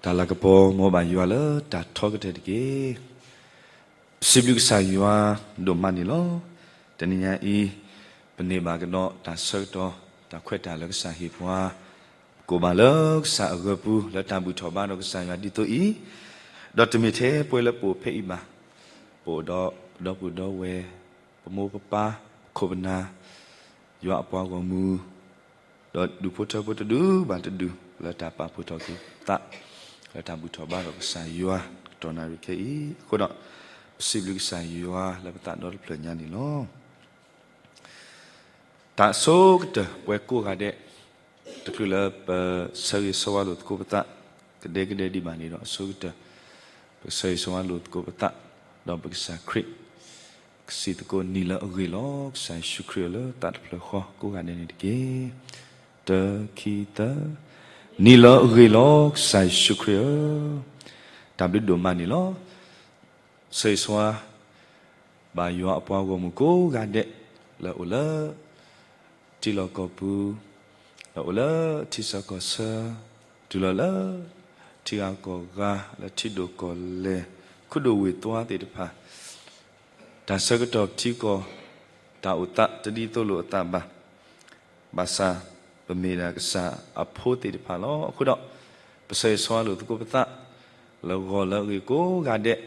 တၢ်လၤကပီၤ မ်ဘၣ်ယွၤလၢတၢ်ထီကတၢၢ်တက့ၢ်. ပစံးဘျုးကစၢ်ယွၤဒိၣ်မးန့ၣ်လီၤ. တနံၤညါအံၤ ပန့ၢ်ဘၣ်ကဒီးတၢ်ဆၢကတီၢ် တၢ်ခွဲးတၢ်ယာ်လၢကစၢ်ဟ့ၣ်ပှၤ, ကိၣ်ဘၣ်လၢကစၢ်အဂၢၤပူၤ လၢတၢ်ဘူၣ်ထီၣ်ဘါဒီးကစၢ်ယွၤဒ်သိးအံၤ, ဒီးတမ့ၢ်ထဲပဝဲလၢပအိၣ်ဖဲအံၤဘၣ်, ပအိၣ်ဒီးပဒီပုၢ်ဒီဝဲၢ်, ပမိၢ်ပပၢ်, ပခိၣ်ပနၢ်, ယွၤအပှၤဂီၢ်မုၢ် ဒီးဒူၣ်ဖိထၢဖိတဒူၣ်ဘၣ်တဒူၣ် လၢတၢ်ပာ်ဖှိၣ်ထီၣ်က့ၤသး လၢတၢ်ဘူၣ်ထီၣ်ဘါဒီးကစၢ်ယွၤ ကတီၢ်နၣ်ရံၣ်ခဲအံၤအဃိဒီး, ပစံးဘျုးကစၢ်ယွၤလၢပသးဒီတဖျၢၣ်ညါန့ၣ်လီၤ. တၢ်အဆိကတၢၢ် ပဝဲကိးဂၤဒဲး တချုးလၢပဆၢဂ့ၤဆၢဝါလိာ်သကိးပသး ကဒဲကဒဲဒံးဘၣ်န့ၣ်ဒီး အဆိကတၢၢ် ပကဆၢဂ့ၤဆၢဝါလိာ်သကိးပသး ဒီးပကစၢ်ခရံာ် ကစံးသကိး နံၤလၢအဂ့ၤလီၤ ကစၢ်ယ့ၣ်ၡူးခရံာ်ဧၢ လၢသးတဖျၢၣ်ဃီကိးဂၤဒဲးန့ၣ်တက့ၢ်. တၢ ခံ သၢ. နံၤလၢအဂ့ၤလီၤ ကစၢ်ယ့ၣ်ၡူးခရံာ်ဧၢ, တၢ်ဘျုးဒိၣ်မးန့ၣ်လီၤ. ဆၢဂ့ၤဆၢဝါ ဘၣ်ယွၤအပှၤဂီၢ်မုၢ်ကိးဂၤဒဲး လၢအအိၣ်လၢ ထံလီၢ်ကီၢ်ပူၤ, လၢအအိၣ်လၢထံဆၢကီၢ်ဆၢ, တုၤလီၤလၢ ထံဂၤကီၢ်ဂၤ လၢထံဒိၣ်ကီၢ်လဲၢ် ခိၣ်ဒိၣ်ဝ့ၢ်သွါသ့ၣ်တဖၣ် တၢ်ဆၢကတီၢ်ထံကီၢ် တၢ်အိၣ်သးတဒ်သိးလိာ်အသးဘၣ်. ဘၣ်ဆၣ် ပမ့ၢ်ဒၣ်ကစၢ်အဖိသ့ၣ်တဖၣ်လီၤ. အဃိဒီး ပဆၢဂ့ၤဆၢဝါလိာ်သကိးပသး လၢဂီၤလၢအဂ့ၤကိးဂၤဒဲး,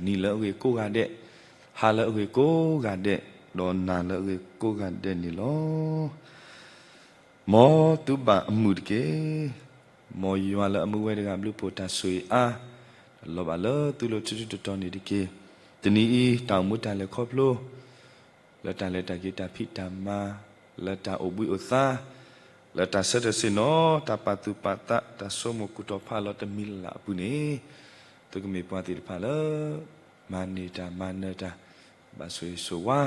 နံၤလၢအဂ့ၤကိးဂၤဒဲး, ဟါလၢအဂ့ၤကိးဂၤဒဲး, ဒီးနၤလၢအဂ့ၤကိးဂၤဒဲးန့ၣ်လီၤ. မ်သုဘၣ်အမုာ်တက့ၢ်. မ်ယွၤလၢအမူဝဲတဂၤဘျုးဖှိၣ်တၢ်ဆိၣ်ဂ့ၤအါ, လီၤဘၣ်လၢသုလိၤထူထူတီတီန့ၣ်တက့ၢ်. တနံၤအံၤ တၢ်အိၣ်မူတၢ်လဲၤခီဖျိ လၢတၢ်လဲၤတၢ်က့ၤတၢ်ဖံးတၢ်မၤ, လၢတၢ်အိၣ်ဘှံးအိၣ်သါ, လၢတၢ်ဆၢထၢၣ်ဆ့ၣ်နီၤ, တၢ်ပာ်သူၣ်ပာ်သး, တၢ်ဆိကမိၣ်ကူၣ်တီၤဖးလီၤတမံၤလၢ်လၢ်အပူၤန့ၣ်, သုကမ့ၢ်ပှၤသ့ၣ်တဖၣ်လၢ မၤန့ၢ်တၢ်မၤနၢၤတၢ်, ဘၣ်ဆိၣ်ဂ့ၤဆိၣ်ဝါ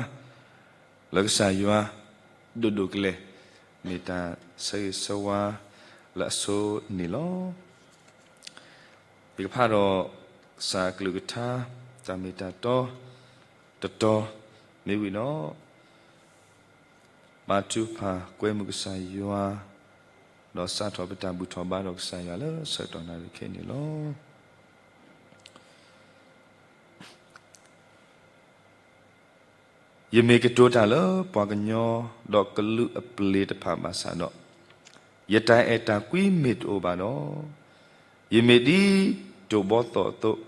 လၢကစၢ်ယွၤ ဒိၣ်ဒိၣ်ကလဲာ်, မ့ၢ်တၢ်ဆၢဂ့ၤဆၢဝါလၢအဆိန့ၣ်လီၤ. ယကဖးဒီး ကစၢ်အကလုၢ်ကထါ တၢ်မ့ၢ်တၢ်တီ တတီၤမ့ၢ်ဝံၤဒီး ဘါထုကဖၣ်ကွဲမုာ်ကစၢ်ယွၤ, ဒီးစးထီၣ်ပတၢ်ဘူၣ်ထီၣ်ဘါဒီးကစၢ်ယွၤလၢဆၢကတီၢ်နၣ်ရံၣ်ခဲအံၤန့ၣ်လီၤ. ယမ့ၢ်ကတိၤတၢ်လၢပှၤကညီ ဒီးကလူးအပျ့ၤတဖၣ်ဘၣ်ဆၣ်ဒီး, ယတၢ်အဲၣ်တၢ်ကွံမ့ၢ်တအိၣ်ဘၣ်ဒီး, ယမ့ၢ်ဒ်တိၢ်ဘီသီၣ်အသိး,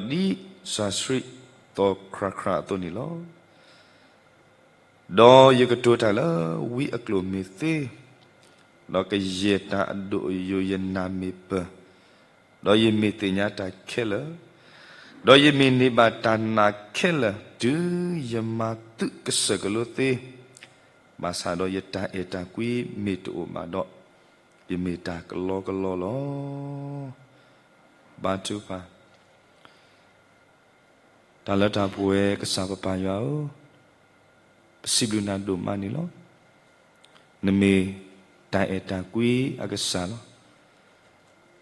ဒီးဒ်စီၤဆှံသီၣ်ခရၣ်ခရၣ်အသိးန့ၣ်လီၤ. ဒီးယကတိၤတၢ်လၢဝံအကျိာ်မ့ၢ်သ့, ဒီးကယဲၢ်တၢ်အဒိၣ်အယိာ်ယနၢ်မ့ၢ်ပၢၢ်, ဒီးယမ့ၢ်သ့ၣ်ညါတၢ်ခဲလၢာ်, ဒီးယမ့ၢ်န့ၢ်ဘၣ်တၢ်နာ်ခဲလၢာ် တုၤယမၤသုးကစၢၢ်ကလိသ့, ဘၣ်ဆၣ်ဒီးယတၢ်အဲၣ်တၢ်ကွံမ့ၢ်တအိၣ်ဘၣ်ဒီး, ယမ့ၢ်တၢ်ကလီကလီလီၤ. ဘါထုကဖၣ် တၢ်လၢတၢ်ပှဲၤကစၢ်ပပၢ်ယွၤဧၢ, ပစံးဘျုးနၤဒိၣ်မးန့ၣ်လီၤ. နမ့ၢ်တၢ်အဲၣ်တၢ်ကွံအကစၢ်လီၤ.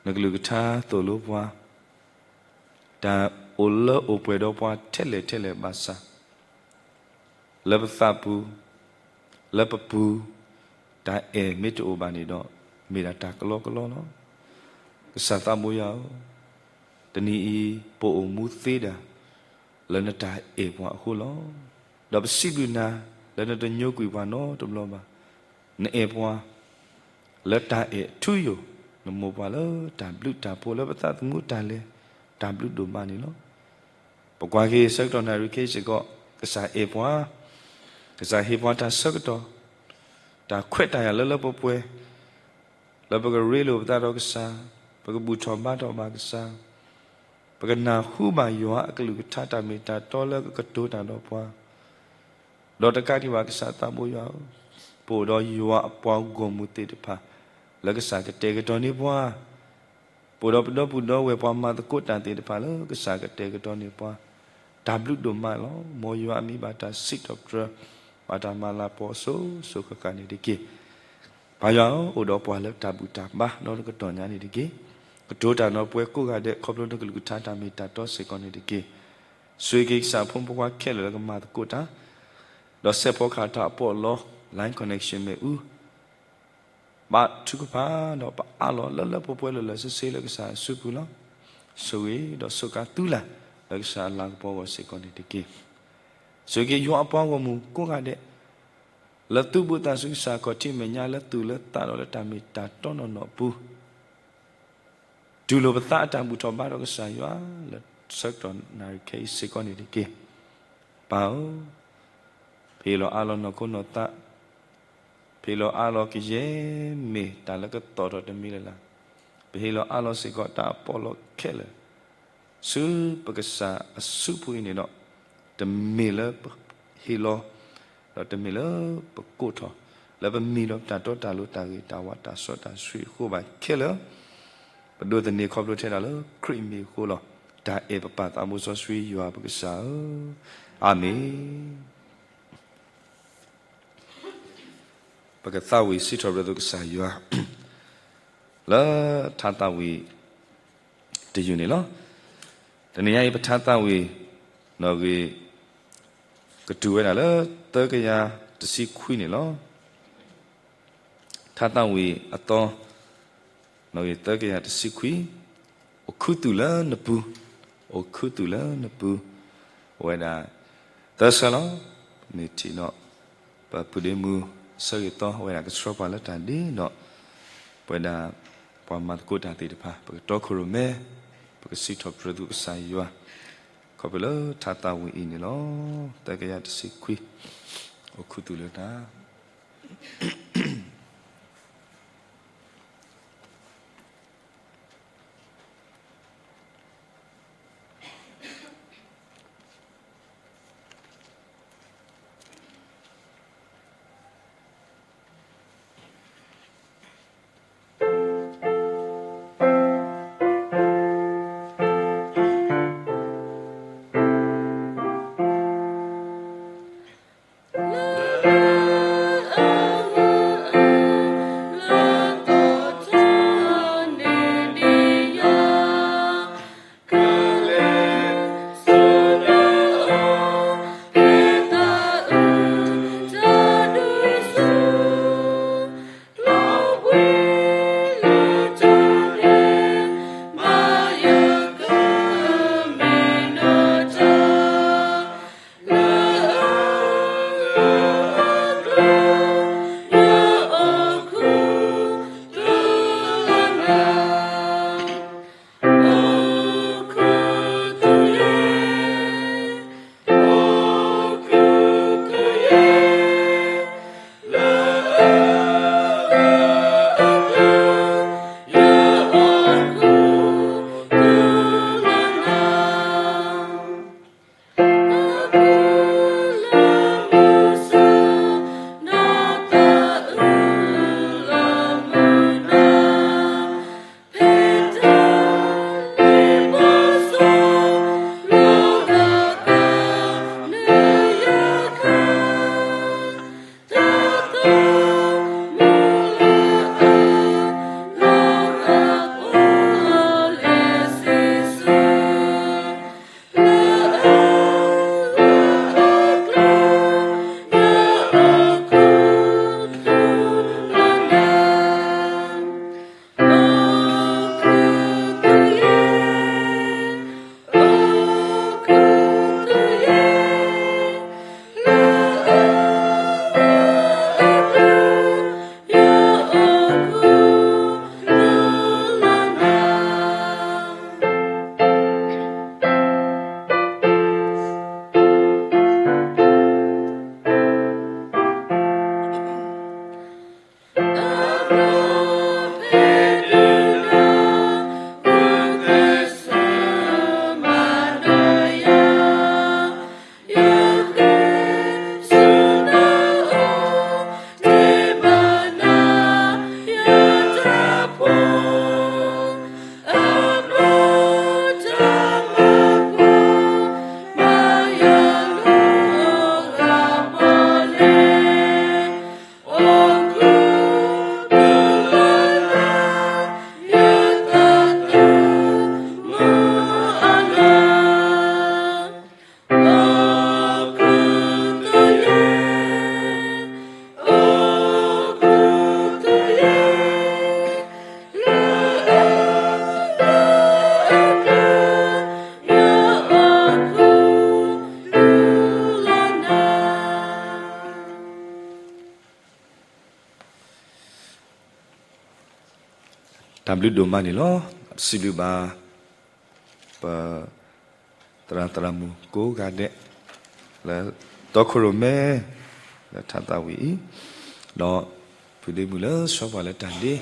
နကလုၢ်ကထါသိၣ်လိပှၤ, တၢ်အိၣ်လၢအိၣ်ပှဲၤဒီးပှၤထဲလဲၣ်ထဲလဲၣ်ဘၣ်ဆၣ် လၢပသးပူၤ, လၢပပူၤ, တၢ်အဲၣ်မ့ၢ်တအိၣ်ဘၣ်န့ၣ်ဒီး, မ့ၢ်ဒၣ်တၢ်ကလီကလီလီၤ. ကစၢ်သးဘိယွၤဧၢ, တနံၤအံၤ ပအိၣ်မူသ့ဒၣ် လၢနတၢ်အဲၣ်ပှၤအဃိလီၤ. ဒီးပစံးဘျုးနၤ လၢနတညိကွံာ်ပှၤနီတဘျီဘၣ်. နအဲၣ်ပှၤ လၢတၢ်အဲၣ်ထူယိာ်, နမိၢ်ပှၤလၢတၢ်ဘျုးတၢ်ဖှိၣ်လၢပသးသမူတၢ်လဲၤ, တၢ်ဘျုးဒိၣ်မးန့ၣ်လီၤ. ပကွၢ်က့ၤဆၢကတီၢ်နၣ်ရံၣ်ခဲအံၤစ့ၢ်ကီး, ကစၢ်အဲၣ်ပှၤ, ကစၢ်ဟ့ၣ်ပှၤတၢ်ဆၢကတီၢ်, တၢ်ခွဲးတၢ်ယာ်လၢလၢပှဲၤပှဲၤ, လၢပကရ့လိာ်ပသးဒီးကစၢ်, ပကဘူၣ်ထီၣ်ဘါထီၣ်ဘၣ်ကစၢ်, ပကနၢ်ဟူဘၣ်ယွၤအကလုၢ်ကထါတၢ်မ့ၢ်တၢ်တီလၢကကတိၤတၢ်ဒီးပှၤ, ဒီးတကးဒံးဘၣ်ကစၢ်သးဘိယွၤဧၢ, ပအိၣ်ဒီးယွၤအပှၤဂီၢ်မုၢ်သ့ၣ်တဖၣ် လၢကစၢ်ကတဲာ်ကတီၤန့ၢ်ပှၤ, ပအိၣ်ဒီးပဒီပုၢ်ဒီဝဲၢ်ပှၤမၤသကိးတၢ်သ့ၣ်တဖၣ်လၢကစၢ်ကတဲာ်ကတီၤန့ၢ်ပှၤ, တၢ်ဘျုးဒိၣ်မးလီၤ. မ်ယွၤအမံၤဘၣ်တၢ်စံးထီၣ်ပတြၢၤ, ဘၣ်တၢ်မၤလၤကပီၤစိၤစိၤဃၣ်ဃၣ်န့ၣ်တက့ၢ်. ပၢ်ယွၤဧၢ, အိၣ်ဒီးပှၤလၢတၢ်ဘူၣ်တၢ်ဘါဒီးတကတီၢ်ညါန့ၣ်တက့ၢ်. ကတိၤတၢ်ဒီးပှၤကိးဂၤဒဲး ခီဖျိနကလုၢ်ကထါတၢ်မ့ၢ်တၢ်တီစ့ၢ်ကီးန့ၣ်တက့ၢ်. ဆိၣ်ဂ့ၤက့ၤကစၢ်ဖိမုၣ်ဖိခွါခဲလၢာ်လၢကမၤသကိးတၢ်, ဒီးစဲးဖီကဟၣ်တၢ်အပီးအလီ, line connection မ့ၣ်အူ ဘါထုကဖၣ်ဒီးပအးလီၤလၢလၢပှဲၤပှဲၤလၢာ်လၢာ်ဆ့ဆ့လၢကစၢ်အစုပူၤလီၤ. ဆိၣ်ဂ့ၤဒီးစူးကါသုလၢ်လၢကစၢ်အလၤကပီၤအဂီၢ်စ့ၢ်ကီးန့ၣ်တက့ၢ်. ဆိၣ်ဂ့ၤက့ၤယွၤအပှၤဂီၢ်မုၢ်ကိးဂၤဒဲး လၢသူၣ်ဘီၣ်သးစူၤကစၢ်ခီၣ်ထံးမဲာ်ညါလၢသူၣ်လၢသးဒီးလၢတၢ်မ့ၢ်တၢ်တီနီၢ်နီၢ်အပူၤ တူၢ်လိာ်ပသးအတၢ်ဘူၣ်ထီၣ်ဘါထီၣ်ကစၢ်ယွၤ လၢဆၢကတီၢ်နၣ်ရံၣ်ခဲအံၤစ့ၢ်ကီးန့ၣ်တက့ၢ်. ပၢ်ဧၢ, ပဟ့ၣ်လီၤအးလီၤနီၢ်ခိနီၢ်သး, ပဟ့ၣ်လီၤအးလီၤကယဲၢ်မ့ၢ်တၢ်လၢကသီၣ်ထီၣ်တမံၤလၢ်လၢ်, ပဟ့ၣ်လီၤအးလီၤစ့ၢ်ကီးတၢ်အပီးလီၢ်ခဲလၢာ် ဆူပကစၢ်အစုပူၤအံၤန့ၣ်ဒီး, တမ့ၢ်လၢပဟ့ၣ်လီၤ, ဒီးတမ့ၢ်လၢပကိးထီၣ်, လၢပမံၤဒီးပတၢ်တီတၢ်လိၤတၢ်ဂ့ၤတၢ်ဝါတၢ်စီတၢ်ဆှံအဃိဘၣ်ခဲလၢာ်, ပဒိးသန့ၤခီဖျိထဲဒၣ်လၢခရံာ်အမံၤအဃိလီၤ. တၢ်အဲၣ်ပပၢ်သးဘိစီဆှံယွၤပကစၢ်ဧၢ, အၤမ့ၣ်. ပကသးဝံၣ်စံးထီၣ်ပတြၢၤသုကစၢ်ယွၤ လၢထါသးဝံၣ်တယုၢ်န့ၣ်လီၤ. တနံၤညါအံၤပထါသးဝံၣ်နီၣ်ဂံၢ် ကတုၤဝဲဒၣ်လၢသၢကယၤတဆံခွံန့ၣ်လီၤ. ထါသးဝံၣ်အသီ နီၣ်ဂံၢ်သၢကယၤတဆံခွံ, အိၣ်ခူသူၣ်လၢနပူၤ, အိၣ်ခူသူၣ်လၢနပူၤ, အိၣ်ဝဲဒၣ် သၢဆၢလီၤ. မ့ၢ်ထံၣ်ဒီး ပပုၢ်ဒ့မုၣ်ဆၢဂ့ၤသီ အဝဲဒၣ်ကဆှၢပှၤလၢတၢ်ဒ့ဒီး ပဝဲဒၣ် ပှၤမၤသကိးတၢ်သ့ၣ်တဖၣ် ပကတီခိၣ်ရိၣ်မဲ, ပကစံးထီၣ်ပတြၢၤသုကစၢ်ယွၤ ခီဖျိလၢထါသးဝံၣ်အံၤန့ၣ်လီၤ. သၢကယၤတဆံခွံ, အိၣ်ခူသူၣ်လၢန တၢ်ဘျုးဒိၣ်မးန့ၣ်လီၤ. စံးဘျုးဘၣ် ပ သရၣ်သရၣ်မုၣ်ကိးဂၤဒဲး လၢတီခိၣ်ရိၣ်မဲ လၢထါသးဝံၣ်အံၤ, ဒီးဖုဒ့မုၣ်လၢဆှၢပှၤလၢတၢ်ဒ့, ဒီး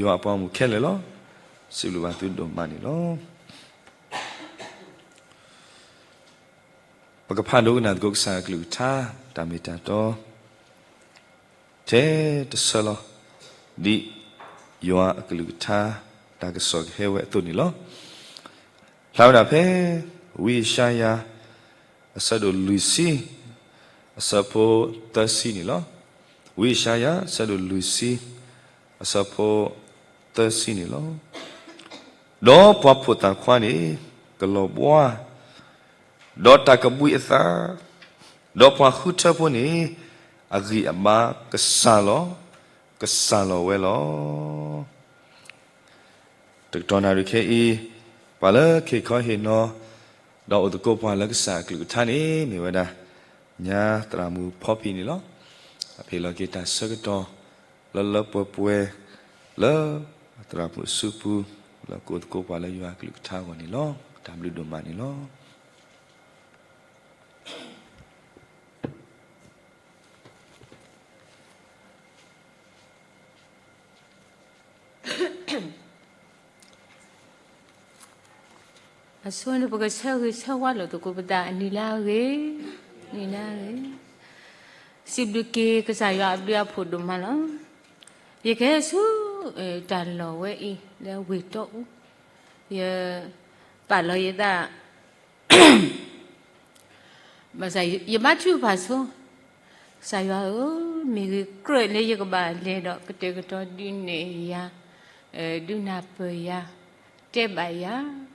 ယွၤအပှၤဂီၢ်မုၢ်ခဲလၢာ်လီၤ. စံးဘျုးဘၣ်သုဒိၣ်မးန့ၣ်လီၤ. ပကဖးဒိကနၣ်သကိးကစၢ်အကလုၢ်ကထါ တၢ်မ့ၢ်တၢ်တီ ထဲတဆၢလီၤ. ဒ်ယွၤအကလုၢ်ကထါ တၢ်ကစီၣ်ကဟဲဝဲအသိးန့ၣ်လီၤ. ဖျါဝဲဒၣ်ဖဲ ဝံယၡါယၤ အဆၢဒိၣ်လွံၢ်ဆံ အဆၢဖိသၢဆံန့ၣ်လီၤ. ဝံယၡါယၤ အဆၢဒိၣ်လွံၢ်ဆံ အဆၢဖိသၢဆံန့ၣ်လီၤ. ဒီးပှၤဖိးသၣ်ခွါန့ၣ် ကလီၤဘှါ ဒီးတၢ်ကဘှံးအသး, ဒီးပှၤဃုထၢဖိန့ၣ် အဂံၢ်အဘါကစၢ်လီၤ, ကစၢ်လီၤဝဲလီၤ. တကတီၢ်နၣ်ရံၣ်ခဲအံၤ, ပှၤလၢခ့ၣ်ခီဟ့ၣ်နီၤ ဒီးအိၣ်သကိးပှၤလၢကစၢ်အကလုၢ်ကထါန့ၣ် မ့ၢ်ဝဲဒၣ် ညါသရၣ်မုၣ်ဖီဖံၣ်န့ၣ်လီၤ. အဖ့ၣ်လီၤက့ၤတၢ်ဆၢကတီၢ် လၢလၢပှဲၤပှဲၤ လၢသရၣ်မုၣ်အစုပူၤ လၢကအိၣ်သကိးပှၤလၢယွၤအကလုၢ်ကထါအဂီၢ်န့ၣ်လီၤ. တၢ်ဘျုးဒိၣ်မးန့ၣ်လီၤ. အဆိန့ၣ် ပကဆၢဂ့ၤဆၢဝါလိာ်သကိးပသး အနံၤလၢအဂ့ၤ, နံၤလၢအဂ့ၤ, စံးဘျုးက့ၤကစၢ်ယွၤအဘျုးအဖှိၣ်ဒိၣ်မးလီၤ. ယကဟဲဆူ တၢ်လီၢ်ဝဲအံၤ လၢဝ့ၢ်တီအူ, ယပာ်လီၤယသး ဘၣ်ဆၣ် ယဘါထုကဖၣ်ဆိ, ကစၢ်ယွၤဧၢ, မ့ၢ်ဂ့ၤကြၢးလၢယကဘၣ်လဲၤဒီး ကတဲာ်ကတီၤဒုးနဲၣ်ယၤ, ဒုးနၢ်ပၢၢ်ယၤ, တဲဘၣ်ယၤ,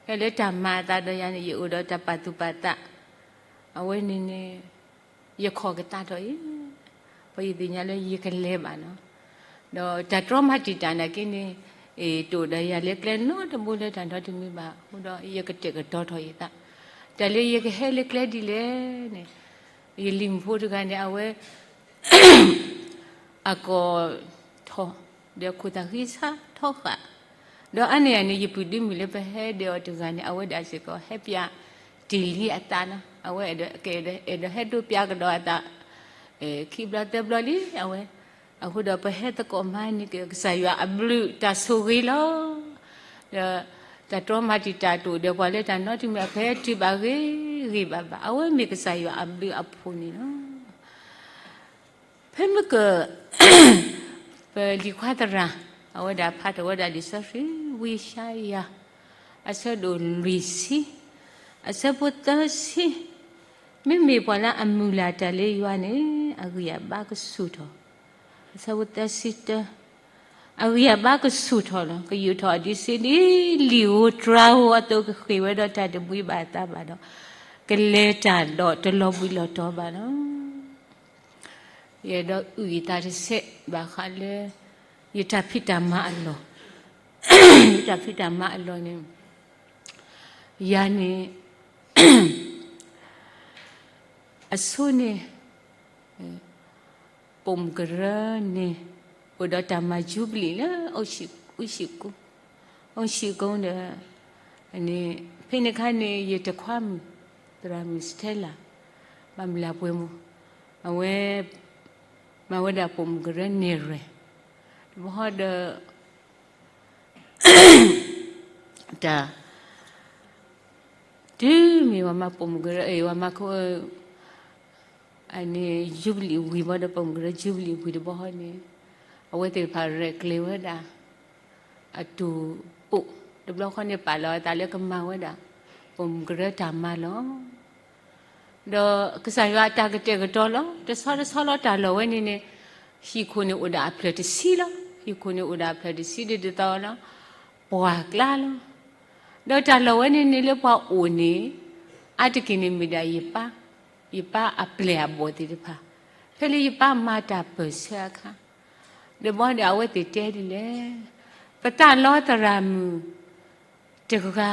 ဖဲလၢတၢ်မၤအသးဒီးယၤန့ၣ် ယအိၣ်ဒီးတၢ်ပာ်သူၣ်ပာ်သး, အဝဲန့ၣ်န့ၣ် ယခီၣ်ကသးထီၣ်အံၤ, ပယသ့ၣ်ညါလၢယကလဲၤဘၣ်နီၤ, ဒီးတၢ်တြီမၤတံာ်တာ်နာ်က့န့ၣ် တအိၣ်ဒီးယၤလၢကျဲနီတဘိလၢတၢ်နီတမံၤဘၣ်အဃိဒီး ယကတဲာ်ကတီၤထီၣ်ယသး, တၢ်လၢယကဟဲလၢကျဲဒ်လဲၣ်န့ၣ်, ယလံၤမုၣ်ဖိတဂၤန့ၣ် အဝဲ အကိာ်ထီၣ် ဒီးခိၣ်သၣ်ဃံဆါထီဃာ်, ဒီးအါန့ၢ်အန့ၣ် ယပုၢ်ဒ့မုၣ်လၢပဟဲဒီးအီၤတဂၤန့ၣ် အဝဲဒၣ်စ့ၢ်ကီး ဟဲပျးတ့ၢ်လံအသးနီၤ, အဝဲအဲၣ်ဒိး ကအဲၣ်ဒိး အဲၣ်ဒိးဟဲဒိပျးကဒီးအသး, ခံဘျီသၢဘျီလံ အဝဲ, အဃိဒီးပဟဲသကိးမၤန့ၢ်က့ၤ ကစၢ်ယွၤအဘျုးတၢ်ဆိၣ်ဂ့ၤလီၤ. ဒီးတၢ်တြီမၤတံာ်တာ်တအိၣ်ဒီးပှၤလၢတၢ်နီတမံၤ အကဟဲတုၤဘၣ်ဂ့ၤဂ့ၤဘၣ်ဘၣ်, အဝဲမ့ၢ်ကစၢ်ယွၤအဘျုးအဖှိၣ်န့ၣ်လီၤ. ဖဲမုၢ်ကၢၢ် ပလံၤခွါသရၣ် အဝဲဒၣ်ဖးထီၣ်ဝဲဒၣ်လံာ်စီဆှံ ဝံယၡါယၤ အဆၢဒိၣ်လွံၢ်ဆံ အဆၢဖိသၢဆံ, မ့မ့ၢ်ပှၤလၢအမုၢ်လၢ်တၢ်လၢယွၤန့ၣ် အဂံၢ်အဘါကဆူၣ်ထီၣ်, အဆၢဖိသၢဆံတၢ, အဂံၢ်အဘါကဆူၣ်ထီၣ်လီၤ. ကယူာ်ထီၣ်အဒံးဆှံဒ်လံာ်ဧိၤတြၤဧိၤအသိး ကဃ့ၢ်ဝဲဒီးတၢ်တဘှံးဘၣ်အသးဘၣ်ဒီး ကလဲၤတၢ်ဒီးတလီၤဘှံးလီၤတီၤဘၣ်လီၤ. ယအဲၣ်ဒိးအုၣ်ယသးတစဲးဘၣ်ဃးလၢ ယတၢ်ဖံးတၢ်မၤအလီၢ်, ယတၢ်ဖံးတၢ်မၤအလီၢ်န့ၣ် ယၤန့ၣ် အဆိန့ၣ် ပိာ်မုၣ်ကရၢန့ၣ် အိၣ်ဒီးတၢ်မၤယူဘလံၣ်လၢ အိၣ်ဆံးကိ, အိၣ်ဆံးကိဒီး ဖဲန့ၣ်အခါန့ၣ် ယတခွါမုၣ် သရၣ်မုၣ်စထဲလၣ် ဘၣ်မုၢ်လၢ်ပှဲၤမူ, အဝဲ မၤဝဲဒၣ်ပိာ်မုၣ်ကရၢနဲၣ်ရွဲၣ်, တဘျီဃီဒီး တၢ် တုၤမ့ၢ်ပှၤမၤပိာ်မုၣ်ကရၢ အဝဲမၤခိ အန့ၣ်ယူဘလံၣ်ဝံၤဘၣ်ဒီး ပိာ်မုၣ်ကရၢယူဘလံၣ်ဝံၤတဘျီဃီန့ၣ် အဝဲသ့ၣ်တဖၣ်ရဲၣ်ကျဲၤဝဲဒၣ် အတူၢ်ပိာ် တဘျီဃီန့ၣ် ပာ်လီၤအသးလၢကမၤဝဲဒၣ် ပိာ်မုၣ်ကရၢတၢ်မၤလီၤ. ဒီးကစၢ်ယွၤအတၢ်ကတဲာ်ကတီၤလီၤ. တဆီတဆီလီၤ တၢ်လီၢ်ဝဲန့ၣ်န့ၣ် ဟံၣ်ခိၣ်န့ၣ်အိၣ်ဒၣ်အဖျၢၣ်တဆံလီၤ. ဟံၣ်ခိၣ်န့ၣ်အိၣ်ဒၣ်အဖျၢၣ်တဆံဒ်သိးလီၤ ပှၢ်ကျါလီၤ. ဒီးတၢ်လီၢ်ဝဲန့ၣ်န့ၣ်လၢပှၤအိၣ်န့ၣ် အါတက့ၢ်န့ၣ်မ့ၢ်ဒၣ်ယပၢ်, ယပၢ်အပျဲၢ်အဘီၣ်သ့ၣ်တဖၣ်, ဖဲလၢယပၢ်မၤတၢ်ပၢၢ်ဆၢအခါ ဒီးဘၣ်ဒီးအဝဲသ့ၣ်တဲဒ်လဲၣ်, ပသးလီသရၣ်မုၣ် တဂၤ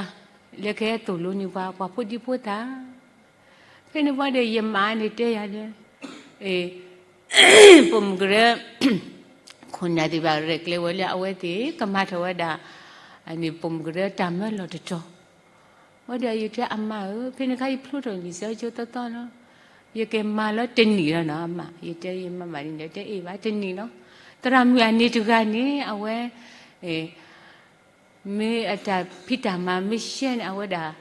လၢကဟဲသိၣ်လိန့ၢ်ပှၤ ပှၤဖိဒံဖိသၣ်, ဖဲန့ၣ်ဘၣ်ဒီးယမါန့ၣ်တဲယၤလၢ ပိာ်မုၣ်ကရၢ ခိၣ်နၢ်သ့ၣ်တဖၣ်ရဲၣ်ကျဲၤဝဲလၢအဝဲသ့ၣ်ကမၤထီၣ်ဝဲဒၣ် အန့ၣ်ပိာ်မုၣ်ကရၢတၢ်မၢလီၢ်တတီၤ, ဝဲဒီးယတဲအမါဧၢ, ဖဲန့ၣ်အခါယဖျိထီၣ်လံာ်စီဆှံကၠိသီသီလီၤ, ယကမၤလီၤတနံၣ်လီၤနီၤအမါ, ယတဲယမါမးဒ်န့ၣ် တဲအ့ၣ်ဘၣ်တနံၣ်လီၤ, သရၣ်မုၣ်အန့ၣ်တဂၤန့ၣ် အဝဲ မ့ၢ်အတၢ်ဖံးတၢ်မၤမ့ၢ်ရှဲန့ၣ် အဝဲဒၣ်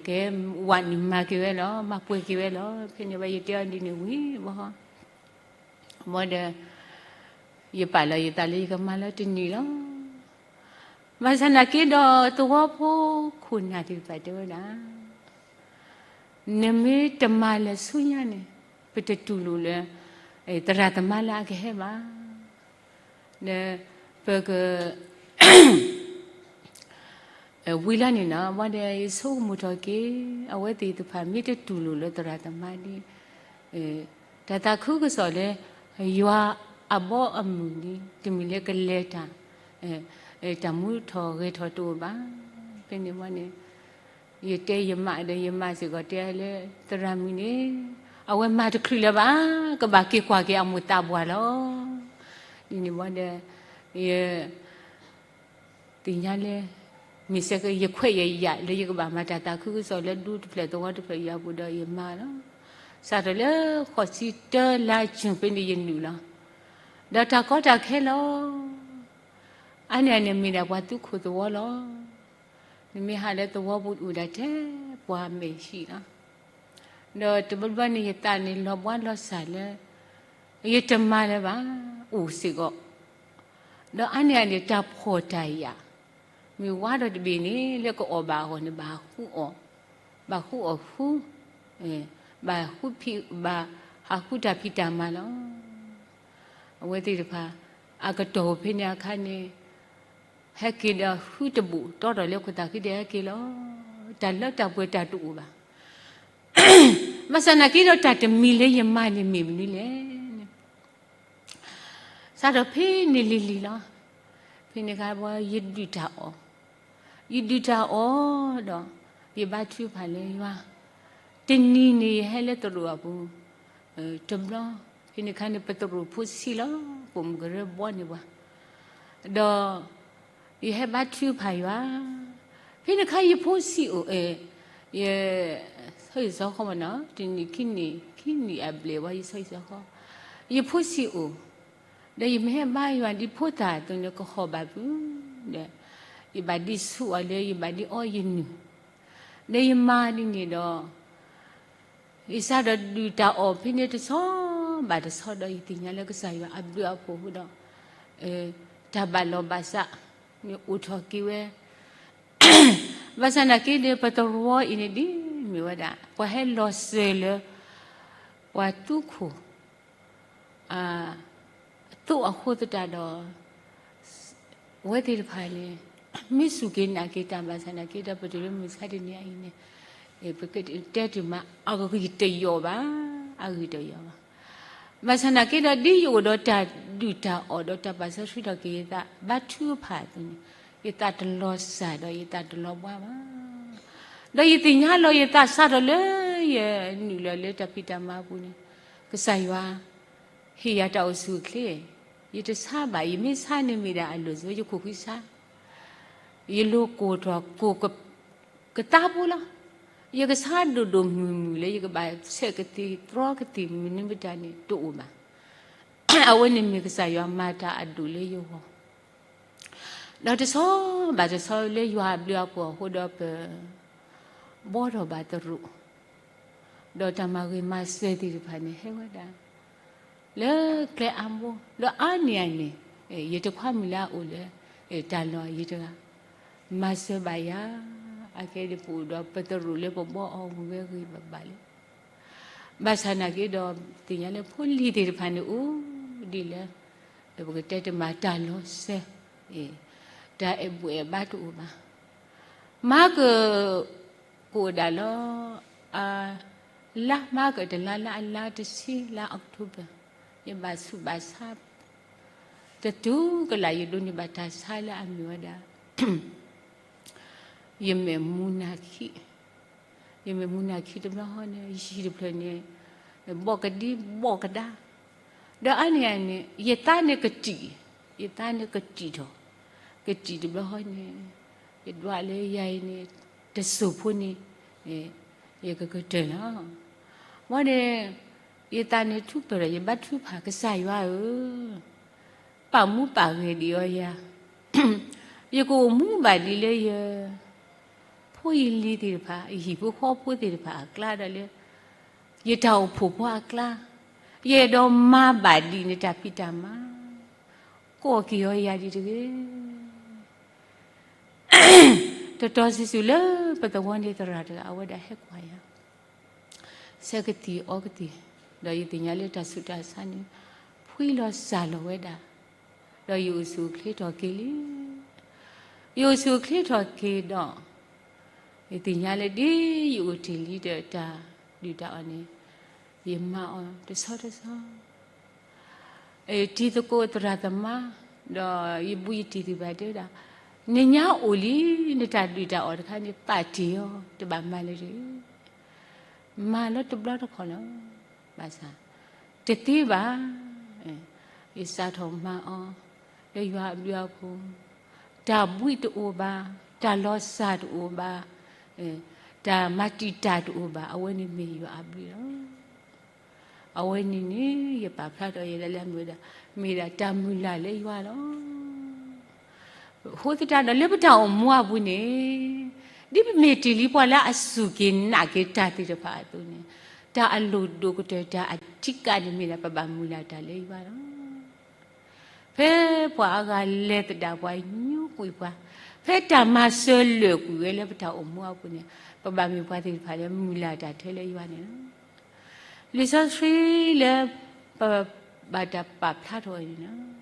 ကဲဝးနုာ်မၤက့ၤဝဲလီၤ, မၤပှဲၤက့ၤဝဲလီၤ, ဖဲန့ၣ်ဝဲယတဲအီၤဒ်န့ၣ်ဝံၤဘၣ် ဘၣ်ဒီး ယပာ်လီၤယသးလၢယကမၤလီၤတနံၣ်လီၤ. ဘၣ်ဆၣ်နာ်က့ဒီးသဝီဖိခိၣ်နၢ်သ့ၣ်တဖၣ်တဲဝဲဒၣ်, နမ့ၢ်တမၤလၢဆူညါန့ၣ် ပတတူၢ်လိာ်လၢ သရၣ်သမါလၢအကဟဲဘၣ်. ဒီးပက ဝံၤလီၤန့ၣ်နီၤ ဘၣ်ဒီးယဆိကမိၣ်ထီၣ်က့ၤ အဝဲသ့ၣ်တဖၣ်မ့ၢ်တတူၢ်လိာ်လၢသရၣ်သမါဒ် တၢ်သးခုကစီၣ်လၢ ယွၤအဘီအမုၢ်န့ၣ် တမ့ၢ်လၢကလဲၤတၢ် တၢ်မူထီၣ်ဂဲၤထီၣ်တအိၣ်ဘၣ်. ဖဲန့ၣ်ဝဲန့ၣ် ယတဲယမါဒီးယမါစ့ၢ်ကီးတဲလၢ သရၣ်မုၣ်န့ၣ် အဝဲမၤတချုးလၢၤဘၣ်, ကဘၣ်က့ၤကွၢ်က့ၤအမိၢ်သးပှၢ်လီၤ. ဒ်န့ၣ်ဘၣ်ဒီး ယ သ့ၣ်ညါလၢ မ့ၢ်စ့ၢ်ကီးယခွဲးယယာ်လၢယကဘၣ်မၤတၢ်သးခုကစီၣ်လၢဒူတဖျၢၣ်သဝီတဖျၢၣ်ယွၤပူၤဒီးယမၤလီၤ. စးထီၣ်လၢဃိးဆံတၢလါယူၤဖဲန့ၣ်ယနုာ်လီၤ. ဒီးတၢ်ကီတၢ်ခဲလီၤ. အါန့ၢ်အန့ၣ်မ့ၢ်ဒၣ်ပှၤသူခိၣ်သဝီလီၤ. နမ့ၢ်ဟးလၢသဝီပူၤအိၣ်ဒၣ်ထဲပှၤမဲာ်ဟံၣ်လီၤ. ဒီးတဘျီဘျီန့ၣ်ယသးန့ၣ်လီၤဘှါလီၤစၢ်လၢ ယတမၤလၢၤဘၣ်, အိၣ်စ့ၢ်ကီး ဒီးအါန့ၢ်အန့ၣ်တၢ်ဖှီၣ်တၢ်ယာ်, မ့ၢ်ဝါဒီးတဘ့ၣ်န့ၣ် လၢကအီၣ်ဘၣ်အဂီၢ်န့ၣ် ဘၣ်ဃုအီၣ်, ဘၣ်ဃုအီၣ်ဃု, ဘၣ်ဃု, ဘၣ်ဟးဃုတၢ်ဖံးတၢ်မၤလီၤ. အဝဲသ့ၣ်တဖၣ် အကတီၢ်ဖဲန့ၣ်အခါန့ၣ် ဟဲက့ၤဒီးဃုတဘိၣ် တီထီၣ်လၢခိၣ်သၣ်ဃံဒီးဟဲက့ၤလီၤ. တၢ်လၢတၢ်ပှဲၤတၢ်တအိၣ်ဘၣ်. ဘၣ်ဆၣ်နာ်က့ဒီးတၢ်တမံၤလၢယမၤန့ၣ်မ့ၢ်မနုၤလဲၣ်န့ၣ် စးထီၣ်ဖဲန့ၣ်လံၤလံၤလီၤ. ဖဲန့ၣ်အခါ ယဒုၣ်တၢ်အီၣ်, ယဒုၣ်တၢ်အီၣ်ဒီး ယဘါထုကဖၣ်လၢယွၤ, တနံၤန့ၣ်ယဟဲလၢသရိာ်အပူၤ တဘျီ, ဖဲန့ၣ်အခါန့ၣ် ပသရိာ်ဖိဆံးလီၤ, ပိာ်မုၣ်ကရၢဘှီန့ၢ်ပှၤ ဒီး ယဟဲဘါထုကဖၣ်ယွၤ, ဖဲန့ၣ်အခါယဖိဆံးအိၣ်, ယ ဆီဟံၣ်ဆီဃီမနီၤ တနံၣ်ခံနံၣ် ခံနံၣ်အဘျဲၣ်ဝဲ ယဆီဟံၣ်ဆီဃီ, ယဖိဆံးအိၣ်, ဒီးယမ့ၢ်ဟဲဘါယွၤဒ်ဖိသၣ်အသိးန့ၣ် ကဟီၣ်ဘၣ်ဖုး, ဒီး ယဘၣ်ဒ်ဆူးအီၤလၢ ယဘၣ်ဒ်အီယနုၢ်, ဒီးယမၤဒ်န့ၣ်ဒီး ယစးဒီးဒုၣ်တၢ်အီၣ်ဖဲန့ၣ်တဆီဘၣ်တဆီဒီး ယသ့ၣ်ညါလၢကစၢ်ယွၤအဘျုးအဖှိၣ်အဃိဒီး တၢ်ဘၣ်လီၢ်ဘၣ်စးန့ၣ်အိၣ်ထီၣ်က့ၤဝဲ, ဘၣ်ဆၣ်နာ်က့ဒီး ပသရိာ်အံၤန့ၣ်ဒ်မ့ၢ်ဝဲဒၣ် ပှၤဟဲလီၤစၢၤလၢ ပှၤသူခိၣ် အသိးအဃိသတးဒီး အဝဲသ့ၣ်တဖၣ်န့ၣ် မ့ၢ်စူၢ်က့ၤနာ်က့ၤတၢ်ဘၣ်ဆၣ်နာ်က့ဒီး ပတုၤလၢမုၢ်ဆါတနံၤအံၤန့ၣ် ပကတဲတ့ၢ်မး အဂံၢ်တယီၤဘၣ်, အဂံၢ်တယီၤဘၣ်. ဘၣ်ဆၣ်နာ်က့ဒီး ဒ်ယအိၣ်ဒီးတၢ်ဒုၣ်တၢ်အီၣ်ဒီးတၢ်ပာ်စီဆှံထီၣ်က့ၤယသး ဘါထုကဖၣ်အသိးန့ၣ် ယသးတလီၤစၢ်ဒီးယသးတလီၤဘှါဘၣ်. ဒီးယသ့ၣ်ညါလီၤယသးစးထီၣ်လၢ ယနုာ်လီၤလၢတၢ်ဖံးတၢ်မၤအပူၤန့ၣ် ကစၢ်ယွၤ ဟ့ၣ်ယၤတၢ်အိၣ်ဆူၣ်အိၣ်ချ့, ယတဆါဘၣ်, ယမ့ၢ်ဆါန့ၣ်မ့ၢ်ဒၣ်အလိၤဆိ ယခိၣ်ဃံဆါ, ယလိၤကိၢ်ထီၣ်ကိၢ်ကသါဖိလီၤ. ယကဆါဒိၣ်ဒိၣ်မုၢ်မုၢ်လၢယကဘၣ်ဆဲးကသံၣ်တြီကသံၣ်မနုၤမတၤန့ၣ်တအိၣ်ဘၣ်. အဝဲန့ၣ်မ့ၢ်ကစၢ်ယွၤမၤတၢ်အဒိၣ်လၢယဂီၢ် ဒီးတဆီဘၣ်တဆီလၢယွၤအဘျုးအဖှိၣ်အဃိဒီးပ ဘှီထီၣ်ဘၣ်သရိာ်, ဒီးတၢ်မၤဂ့ၤမၤစၢၤသ့ၣ်တဖၣ်န့ၣ် ဟဲဝဲဒၣ် လၢကျဲအါဘိ, ဒီးအါန့ၢ်အန့ၣ် ယတခွါမုၣ်လၢအအိၣ်လၢ တၢ်လီၢ်အယံၤတဂၤ မၤစၢၤဘၣ်ယၤ, အခဲအံၤပအိၣ်ဒီးပသရိာ်လၢပဘှီအီၤဝံၤဝဲဂ့ၤဘၣ်ဘၣ်လံ. ဘၣ်ဆၣ်နာ်က့ဒီး သ့ၣ်ညါလၢဖိလံၤသ့ၣ်တဖၣ်န့ၣ်အိၣ်ဒ်လၢ ပကတဲတမးတၢ်လီၤစဲ တၢ်အဲၣ်ဘူၣ်အဲၣ်ဘါတအိၣ်ဘၣ်. မၤက ကအိၣ်ဒၣ်လီၤ အလါမၤကတလါလၢအလါတဆံလါ October ယဘၣ်ဆူးဘၣ်ဆါ တတုၤကလာ်ယဒိးန့ၢ်ဘၣ်တၢ်ဆါလၢအမ့ၢ်ဝဲဒၣ် ယမဲာ်မူနၢ်ခံ, ယမဲာ်မူနၢ်ခံတဘျီဃီန့ၣ် ယဟံၣ်တဖျၢၣ်န့ၣ် ဘီၣ်ကဒံဘီၣ်ကဒါ, ဒီးအါန့ၢ်အန့ၣ် ယသးန့ၣ်ကတံာ်, ယသးန့ၣ်ကတံာ်ထီၣ်, ကတံာ်တဘျီဃီန့ၣ်, ယဒွးလၢယၤအံၤန့ၣ်, တစိၢ်ဖိန့ၣ်, ယကကတၢၢ်လီၤ. ဘၣ်ဒီး, ယသးန့ၣ်ထူၣ်ပၢၢ်ဒီး ယဘါထုကဖၣ် ကစၢ်ယွၤဧၢ, ပာ်မူပာ်ဂဲၤဒံးအီၤယၤ, ယကအိၣ်မူဘၣ်ဒ်လၢယ ဖိယလံၤသ့ၣ်တဖၣ်, ယဟံၣ်ဖိဃီဖိသ့ၣ်တဖၣ်အကျါဒီးလၢ ယတၢ်အိၣ်ဖှိၣ်ဖိအကျါ, ယအဲၣ်ဒိးမၤဘၣ်ဒ်နတၢ်ဖံးတၢ်မၤ, ကိးက့ၤအီၤယၤဒ်တဂ့ၤ. တတီၤစုာ်စုာ်လၢပသဝီန့ၣ်သရၣ်တဂၤ အဝဲဒၣ်ဟဲကွၢ်ယၤ, ဆၢကသံၣ်အီကသံၣ်, ဒီးယသ့ၣ်ညါလၢတၢ်ဆူးတၢ်ဆါန့ၣ် ဖှံလီၤစၢ်လီၤဝဲဒၣ်, ဒီးယအိၣ်ဆူၣ်အိၣ်ချ့ထီၣ်က့ၤလံ. ယအိၣ်ဆူၣ်အိၣ်ချ့ထီၣ်က့ၤဒီး, ယသ့ၣ်ညါလၢဒ်ယအိၣ်တ့ၢ်လံဒီးတၢ်ဒုၣ်တၢ်အီၣ်န့ၣ်, ယမၤအီၤတဆီတဆီ တံၤသကိးသရၣ်သမါ, ဒီးယဘူးယတံၢ်သ့ၣ်တဖၣ်တဲဝဲဒၣ်, နညါအိၣ်လံ, နတၢ်ဒုၣ်တၢ်အီၣ်တခါန့ၣ် ပာ်တ့ၢ်အီၤ, တဘၣ်မၤလၢၤတဂ့ၤ. မၤလၢတဘျီတခီၣ်လီၤ. ဘၣ်ဆၣ်, တသ့ဘၣ်. ယစးထီၣ်မၤအီၤ, လၢယွၤအဘျုးအဖှိၣ်, တၢ်ဘှံးတအိၣ်ဘၣ်, တၢ်လီၤစၢ်တအိၣ်ဘၣ်, တၢ်မၤတံာ်တာ်တအိၣ်ဘၣ်, အဝဲန့ၣ်မ့ၢ်ယွၤအဘျုးလီၤ. အဝဲန့ၣ်န့ၣ် ယပာ်ဖျါထီၣ်ယဲဒၣ်လၢအမ့ၢ်ဝဲဒၣ်, မ့ၢ်ဒၣ်တၢ်မုၢ်လၢ်လၢယွၤလီၤ. အဃိသတးဒီး လၢပတၢ်အိၣ်မူအပူၤန့ၣ်, ဒ်ပမ့ၢ်တ့ၢ်လံပှၤလၢအစူၢ်က့ၤနာ်က့ၤတၢ်သ့ၣ်တဖၣ်အသိးန့ၣ်, တၢ်အလိၣ်ဒိၣ်ကတၢၢ်တၢ်အထံကးန့ၣ်မ့ၢ်ဒၣ် ပဘၣ်မုၢ်လၢ်တၢ်လၢယွၤလီၤ. ဖဲပှၤအါဂၤလဲၤသဒၣ်ပှၤ ညိကွံာ်ပှၤ, ဖဲတၢ်မၤစၢၤလၢာ်ကွံာ်ဝဲလၢပတၢ်အိၣ်မူအပူၤန့ၣ်, ပဘၣ်မ့ၢ်ပှၤသ့ၣ်တဖၣ်လၢမုၢ်လၢ်တၢ်ထဲလၢယွၤန့ၣ်လီၤ. လံာ်စီဆှံလၢပဘၣ်တၢ်ပာ်ဖျါထီၣ်အံၤန့ၣ်လီၤ.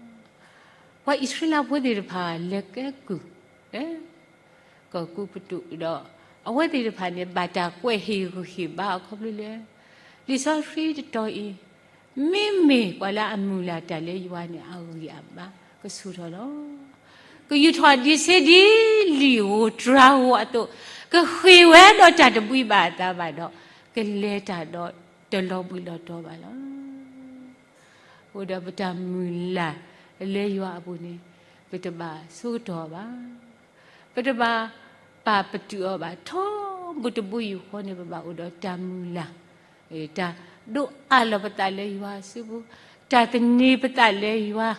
ပှၤအံၣ်စရ့လးဖိသ့ၣ်တဖၣ်လဲၤကဲကုၢ်လၢ ကီၢ်ကူပတူးဒီး, အဝဲသ့ၣ်တဖၣ်န့ၣ် ဘၣ်တၢ်ကွဲးဟ့ၣ်ဂံၢ်ဟ့ၣ်ဘါအခီဖျိလၢ လံာ်စီဆှံတတီၤအံၤ, မ့မ့ၢ်ပှၤလၢအမုၢ်လၢ်တၢ်လၢယွၤန့ၣ် အဂံၢ်အဘါကဆူၣ်ထီၣ်လီၤ. ကယူးထီၣ်ဒံးဆ့ဒ်လံာ်ဧိၤတြၤဧိၤအသိး, ကဃ့ၢ်ဝဲဒီးတၢ်တဘှံးဘၣ်အသးဘၣ်ဒီး, ကလဲၤတၢ်ဒီးတလီၤဘှံးလီၤတီၤဘၣ်လီၤ. အဃိဒီးပတၢ်မုၢ်လၢ်လၢယွၤအပူၤန့ၣ်, ပတဘၣ်ဆိကတီၢ်အီၤဘၣ်, ပတဘၣ်ပာ်ပတုာ်အီၤဘၣ်, ထီဘိတဘိယူၢ်ဃီန့ၣ် ပဘၣ်အိၣ်ဒီးတၢ်မုၢ်လၢ်, တၢ်ဒိးအးလီၤပသးလၢယွၤအစုပူၤ, တၢ်သန့ၤပသးလၢယွၤ,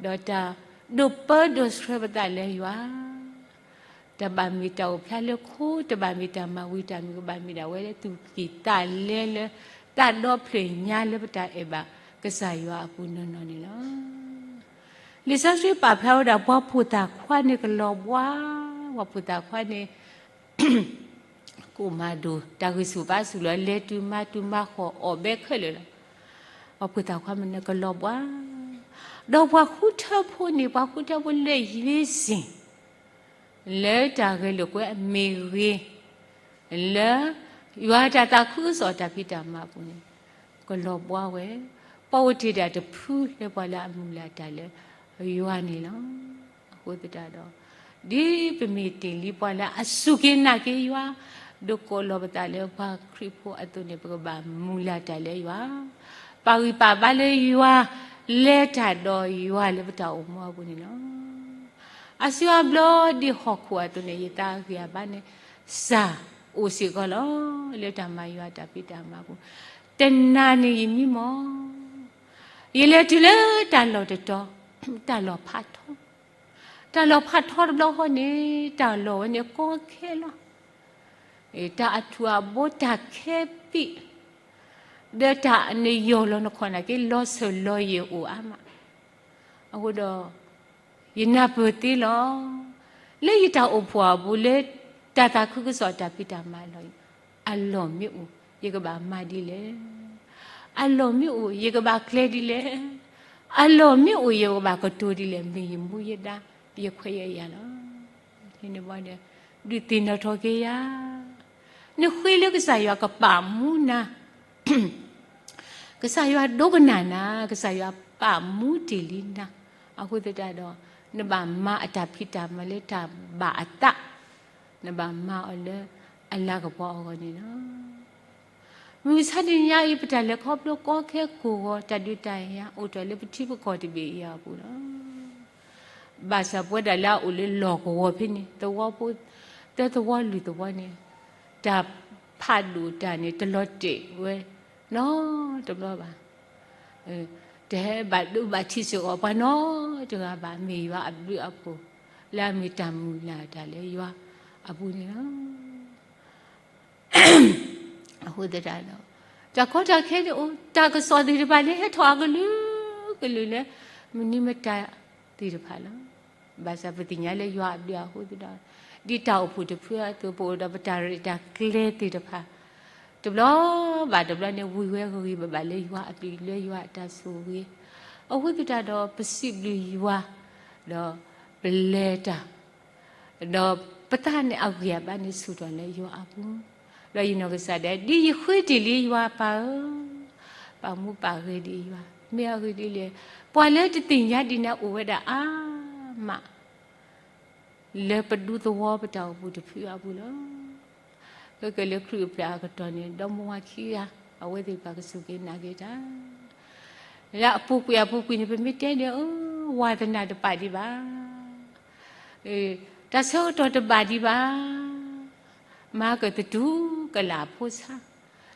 ဒီးတၢ်ဒိးပၢဒိးဆှၢပသးလၢယွၤ တဘၣ်မ့ၢ်တၢ်အိၣ်ဖျါလၢခိ, တဘၣ်မ့ၢ်တၢ်မၤဝံၤတၢ်မုာ်, ကဘၣ်မ့ၢ်ဒၣ်ဝဲလၢသူၣ်ကံၢ်သးလဲလၢ သးဒီဖျၢၣ်ညါလၢပတၢ်အဲၣ်ဘၣ်ကစၢ်ယွၤအပူၤနီၢ်နီၢ်န့ၣ်လီၤ. လံာ်စီဆှံပာ်ဖျါဝဲဒၣ် ပှၤဖိသၣ်ခွါန့ၣ်ကလီၤဘှါ, ပှၤဖိသၣ်ခွါန့ၣ် ကိၣ်မၤဒိၣ်, တၢ်ဂံၢ်ဆူၣ်ဘါဆူၣ်လီၤ, လဲၤတုၤမၤတုၤမၤဃီၣ် အီၣ်ဘဲခဲလၢာ်လီၤ. ပှၤဖိသၣ်ခွါမ့ၢ်န့ၣ်ကလီၤဘှါ, ဒီးပှၤဃုထၢဖိန့ၣ်, ပှၤဃုထၢဖိလၢယ့စ့ၣ် လၢတၢ်ဂဲၤလိာ်ကွဲအမ့ၢ်ဂ့ၤ, လၢယွၤတၢ်သးခုကစီၣ်တၢ်ဖံးတၢ်မၤအပူၤန့ၣ်, ကလီၤဘှါဝဲ, ပှၤအိၣ်တ့ၢ်ဒၣ်တဖုလၢပှၤလၢအမုၢ်လၢ်တၢ်လၢယွၤန့ၣ်လီၤ. အဃိသတးဒီး, ဒ်ပမ့ၢ်တ့ၢ်လံပှၤလၢအစူၢ်က့ၤနာ်က့ၤယွၤ, ဒိးကိးလီၤပသးလၢပှၤခရံာ်ဖိအသိးန့ၣ်, ပကဘၣ်မုၢ်လၢ်တၢ်လၢယွၤ, ပာ်ဂံၢ်ပာ်ဘါလၢယွၤ, လဲၤတၢ်ဒီးယွၤလၢပတၢ်အိၣ်မူအပူၤန့ၣ်လီၤ. အါစုအါဘျီဒ်ဟီၣ်ခိၣ်အသိးန့ၣ် ယသးဂံၢ်အဘါန့ၣ် စှၤအိၣ်စ့ၢ်ကီးလီၤ. လၢတၢ်မၤယွၤတၢ်ဖံးတၢ်မၤအပူၤ, တနၤန့ၣ်ယမံမီၢ်, ယလဲၤတုၤလၢတၢ်လီၢ်တတီၤ, တၢ်လီၢ်ဖးထီ, တၢ်လီၢ်ဖးထီတဘျီဃီန့ၣ်, တၢ်လီၢ်ဝဲန့ၣ်ကီခဲလီၤ. တၢ်အထူၣ်အဘိတၢ်ခဲပံး, ဒီးတၢ်နယီၢ်လီၤနခီၣ်နာ်က့ လီၤဆၢၣ်လီၤယဲၢ်အိၣ်အါမး. အဃိဒီး, ယနၢ်ပၢၢ်သ့လီၤ. လၢယတၢ်အိၣ်ဖှိၣ်အပူၤလၢ တၢ်သးခုကစီၣ်တၢ်ဖံးတၢ်မၤအလီၢ်အံၤ, အလီၢ်မ့ၢ်အိၣ် ယကဘၣ်မၤဒ်လဲၣ်. အလီၢ်မ့ၢ်အိၣ် ယကဘၣ်ကျဲဒ်လဲၣ်. အလီၢ်မ့ၢ်အိၣ် ယကဘၣ်ကတိၤဒ်လဲၣ်, မ့ၢ်ယမူယဒါ, ယခွဲးယယာ်လီၤ. န့ၣ်ဘၣ်ဒီး, ဒုးသ့ၣ်နီၣ်ထီၣ်က့ၤယၤ, နဃ့လၢကစၢ်ယွၤကပာ်မူနၤ ကစၢ်ယွၤဒိကနၣ်နၤ, ကစၢ်ယွၤပာ်မူတ့ၢ်လံနၤ, အဃိသတးဒီး, နဘၣ်မၤအတၢ်ဖံးတၢ်မၤလၢတၢ်ဘၣ်အသး, နဘၣ်မၤအီၤလၢအလၤကပီၤအဂီၢ်န့ၣ်လီၤ. မုၢ်မဆါတနံၤညါအံၤ ပတၢ်လဲၤခီဖျိကီခဲကိၢ်ဂီၤ တၢ်ဒုးတၢ်ယၤအိၣ်ထီၣ်လၢပထံပကီၢ်တဘ့ၣ်အံၤအပူၤလီၤ. ဘၣ်ဆၣ်ပဝဲဒၣ်လၢအအိၣ်လၢလီၢ်ကဝီၤဖဲန့ၣ် သဝီဖိ သၢသဝီလွံၢ်သဝီန့ၣ် တၢ်ဖးဒိၣ်တၢ်န့ၣ် တလီၤတဲာ်ဝဲနီတဘျီဘၣ်. တဟဲဘၣ်ဒိဘၣ်ထံးစ့ၢ်ကီးပှၤနီတဂၤဘၣ်, မ့ၢ်ယွၤအဘျုးအဖှိၣ် လၢအမ့ၢ်တၢ်မုၢ်လၢ်တၢ်လၢယွၤအပူၤန့ၣ်လီၤ. အဃိသတးဒီး တၢ်ကီတၢ်ခဲန့ၣ်အိၣ်, တၢ်ကစီၣ်သ့ၣ်တဖၣ်လၢဟဲထီၣ်အကလုာ်ကလုာ်လၢ မနုၤမတၤသ့ၣ်တဖၣ်လီၤ. ဘၣ်ဆၣ်ပသ့ၣ်ညါလၢယွၤအဘျုးအဃိသတးဒီး ဒ်တၢ်အိၣ်ဖှိၣ်တဖုအသိး ပအိၣ်ဒီးပတၢ်ရဲၣ်တၢ်ကျဲၤသ့ၣ်တဖၣ် တဘျီဘၣ်တဘျီန့ၣ် ဝံၤဝဲဂ့ၤဂ့ၤဘၣ်ဘၣ်လၢယွၤအဘျုးလၢယွၤအတၢ်ဆိၣ်ဂ့ၤ အဃိသတးဒီး ပစံးဘျုးယွၤ ဒီးပလဲၤတၢ် ဒီးပသးန့ၣ်အဂံၢ်အဘါန့ၣ် ဆူၣ်ထီၣ်လၢယွၤအပူၤ, ဒီးယနီၢ်ကစၢ်ဒၣ် ဒ်ယဃ့တ့ၢ်လံယွၤပၢ်ဧၢ, ပာ်မူပာ်ဂဲၤဒံးယွၤ, မ့ၢ်အဂ့ၢ်ဒ်လဲၣ်, ပှၤလၢတသ့ၣ်ညါဒ်န့ၣ် အိၣ်ဝဲဒၣ်အါမး လၢပဒူသဝီပတၢ်အိၣ်ဖှိၣ်တဖုအပူၤလီၤ. ကကဲလၢခရံာ်အပျၢ်အကတီၢ်န့ၣ် ဒီမါဝၤခံဂၤ အဝဲသ့ၣ်တဖၣ်ကစူၢ်က့ၤနာ်က့ၤတၢ် လၢအပူၤကွံာ်အပူၤကွံာ်န့ၣ် ပမ့ၢ်တဲန့ၣ် အၢ ဝါသနာတပာ်ဒံးဘၣ်, တၢ်ဆၢကတီၢ်တဘၣ်ဒံးဘၣ်, မၤကသတူၢ်ကလာ်အဖိဆါ,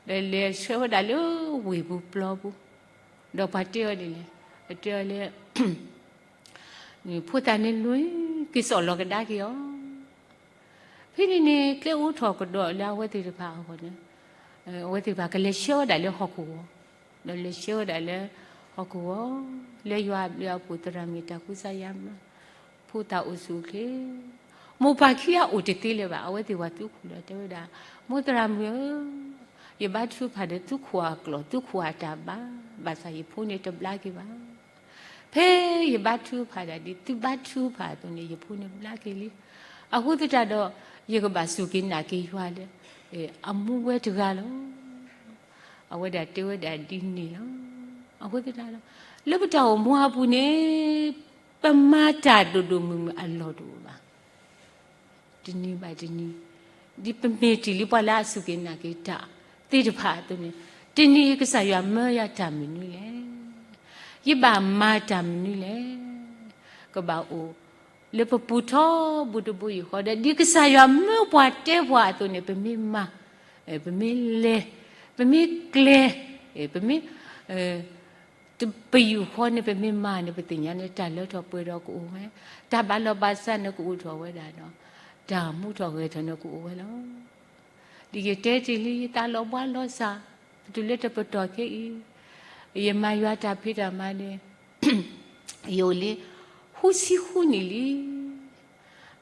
ဒီးလဲၤဆှၢဝဲဒၣ်လၢဝ့ၢ်ပူၤပျီပူၤ, ဒီးပှၤတဲအီၤဒ်လဲၣ်, တဲအီၤလၢ ဖိသၣ်န့ၣ်လွံၢ် က့ၤစိာ်လီၤကဒါက့ၤအီၤ ဖဲန့ၣ်န့ၣ် ကျဲအိးထီၣ်ကဒီးလၢအဝဲသ့ၣ်တဖၣ်အဂီၢ်န့ၣ်, အဝဲသ့ၣ်တဖၣ်ကလဲၤဆှၢဝဲဒၣ်လၢဟီၣ်ခိၣ်ဂီၤ, ဒီးလဲၤဆှၢဝဲဒၣ်လၢဟီၣ်ခိၣ်ဂီၤ, လၢယွၤအဘျုးအဖှိၣ်သရၣ်မုၣ်တၢ်ကူစါယါမၢ်, ဖိသၣ်အိၣ်ဆူၣ်အိၣ်ချ့, မိၢ်ပၢ်ခံဂၤအိၣ်တသ့လၢၤဘၣ်, အဝဲသ့ၣ်ဝဲသူၣ်ခိၣ်လီၤ တဲဝဲဒၣ်, မိၢ်သရၣ်မုၣ်ဧၢ, ယဘါထုကဖၣ်ဒီးသုခိၣ်အကျိာ် သုခိၣ်အတၢ်ဘါ, ဘၣ်ဆၣ်ယဖိန့ၣ်တဘျါက့ၤဘၣ် ဖဲယဘါထုကဖၣ်ဒၣ်ဒ်သုဘါထုကဖၣ်အသိးန့ၣ် ယဖိန့ၣ်ဘျါက့ၤလံ. အဃိသတးဒီး ယကဘၣ်စူၢ်က့ၤနာ်က့ၤယွၤလၢ အမူဝဲတဂၤလီၤ. အဝဲဒၣ်တဲဝဲဒၣ်ဒ်န့ၣ်လီၤ. အဃိသတးဒီး လၢပတၢ်အိၣ်မူအပူၤန့ၣ် ပမၤတၢ်ဒိၣ်ဒိၣ်မုၢ်မုၢ်အလီၢ်တအိၣ်ဘၣ်. တနံၤဘၣ်တနံၤ, ဒ်ပမ့ၢ်တ့ၢ်လံပှၤလၢအစူၢ်က့ၤနာ်က့ၤတၢ်သ့ၣ်တဖၣ်အသိးန့ၣ်, တနံၤကစၢ်ယွၤမၢယၤတၢ်မနုၤလဲၣ်, ယဘၣ်မၤတၢ်မနုၤလဲၣ်, ကဘၣ်အိၣ်လၢပပူၤထီဘိတဘိယူၢ်ဃီဒီး ဒ်ကစၢ်ယွၤမၢပှၤတဲပှၤအသိးန့ၣ် ပမ့ၢ်မၤ, ပမ့ၢ်လဲၤ, ပမ့ၢ်ကျဲၤ, ပမ့ၢ် ပယူၢ်ဃီန့ၣ် ပမ့ၢ်မၤန့ၣ် ပသ့ၣ်ညါန့ၣ် တၢ်လၢထီၣ်ပှဲၤထီၣ်ကအိၣ်ဝဲ, တၢ်ဘၣ်လီၤဘၣ်စးန့ၣ်ကအိၣ်ထီၣ်ဝဲဒၣ်ဒီး တၢ်မူထီၣ်ဂဲၤထီၣ်န့ၣ်ကအိၣ်ဝဲလီၤ. ဒ်ယတဲတ့ၢ်လံ ယသးလီၤဘှါလီၤစၢ်, ပတုၤလၢတပတီၢ်ခဲအံၤ, ယမၤယွၤတၢ်ဖံးတၢ်မၤန့ၣ် ယအိၣ်လံ ဃုဆံဃုနံၣ်လံ.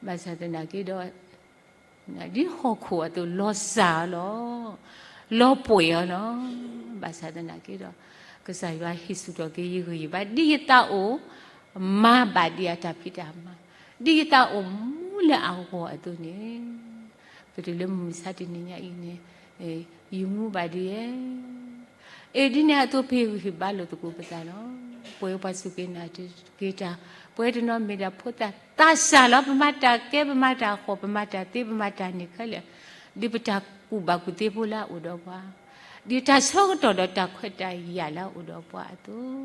ဘၣ်ဆၣ်သနာ်က့ဒီး ဒ်ဟီၣ်ခိၣ်အသိး လီၤစၢ်အီၤလီၤ, လီၤပှဲၤအီၤလီၤ. ဘၣ်ဆၣ်သနာ်က့ဒီး ကစၢ်ယွၤဟ့ၣ်ဆူၣ်ထီၣ်က့ၤယဂံၢ်ယဘါ ဒ်ယသးအိၣ်မၤဘၣ်ဒံးအတၢ်ဖံးတၢ်မၤ, ဒ်ယသးအိၣ်မူလၢအဂီၢ်အသိးန့ၣ်, ပတုၤလၢမုၢ်မဆါတနံၤညါအံၤန့ၣ် ယမူဘၣ်ဒ်ယဲ အ့ၣ် ဒ်န့ၣ်အသိး ပဟ့ၣ်ဂံၢ်ဟ့ၣ်ဘါလိာ်သကိးပသးလီၤ. ပဝဲပှၤစူၢ်က့ၤနာ်က့ၤတၢ်, ပဝဲတနီၤမ့ၢ်ဒၣ်ဖိသၣ်သးစၢ်လီၤ. ပမၤတၢ်ကဲ, ပမၤတၢ်ဃီၣ်, ပမၤတၢ်သ့, ပမၤတၢ်န့ၢ်ခဲလၢာ်, ဒ်ပတၢ်ကူၣ်ဘၣ်ကူၣ်သ့ဖိလၢအအိၣ်ဒီးပှၤ, ဒ်တၢ်ဆၢကတီၢ်ဒီးတၢ်ခွဲးတၢ်ယာ်လၢအအိၣ်ဒီးပှၤအသိး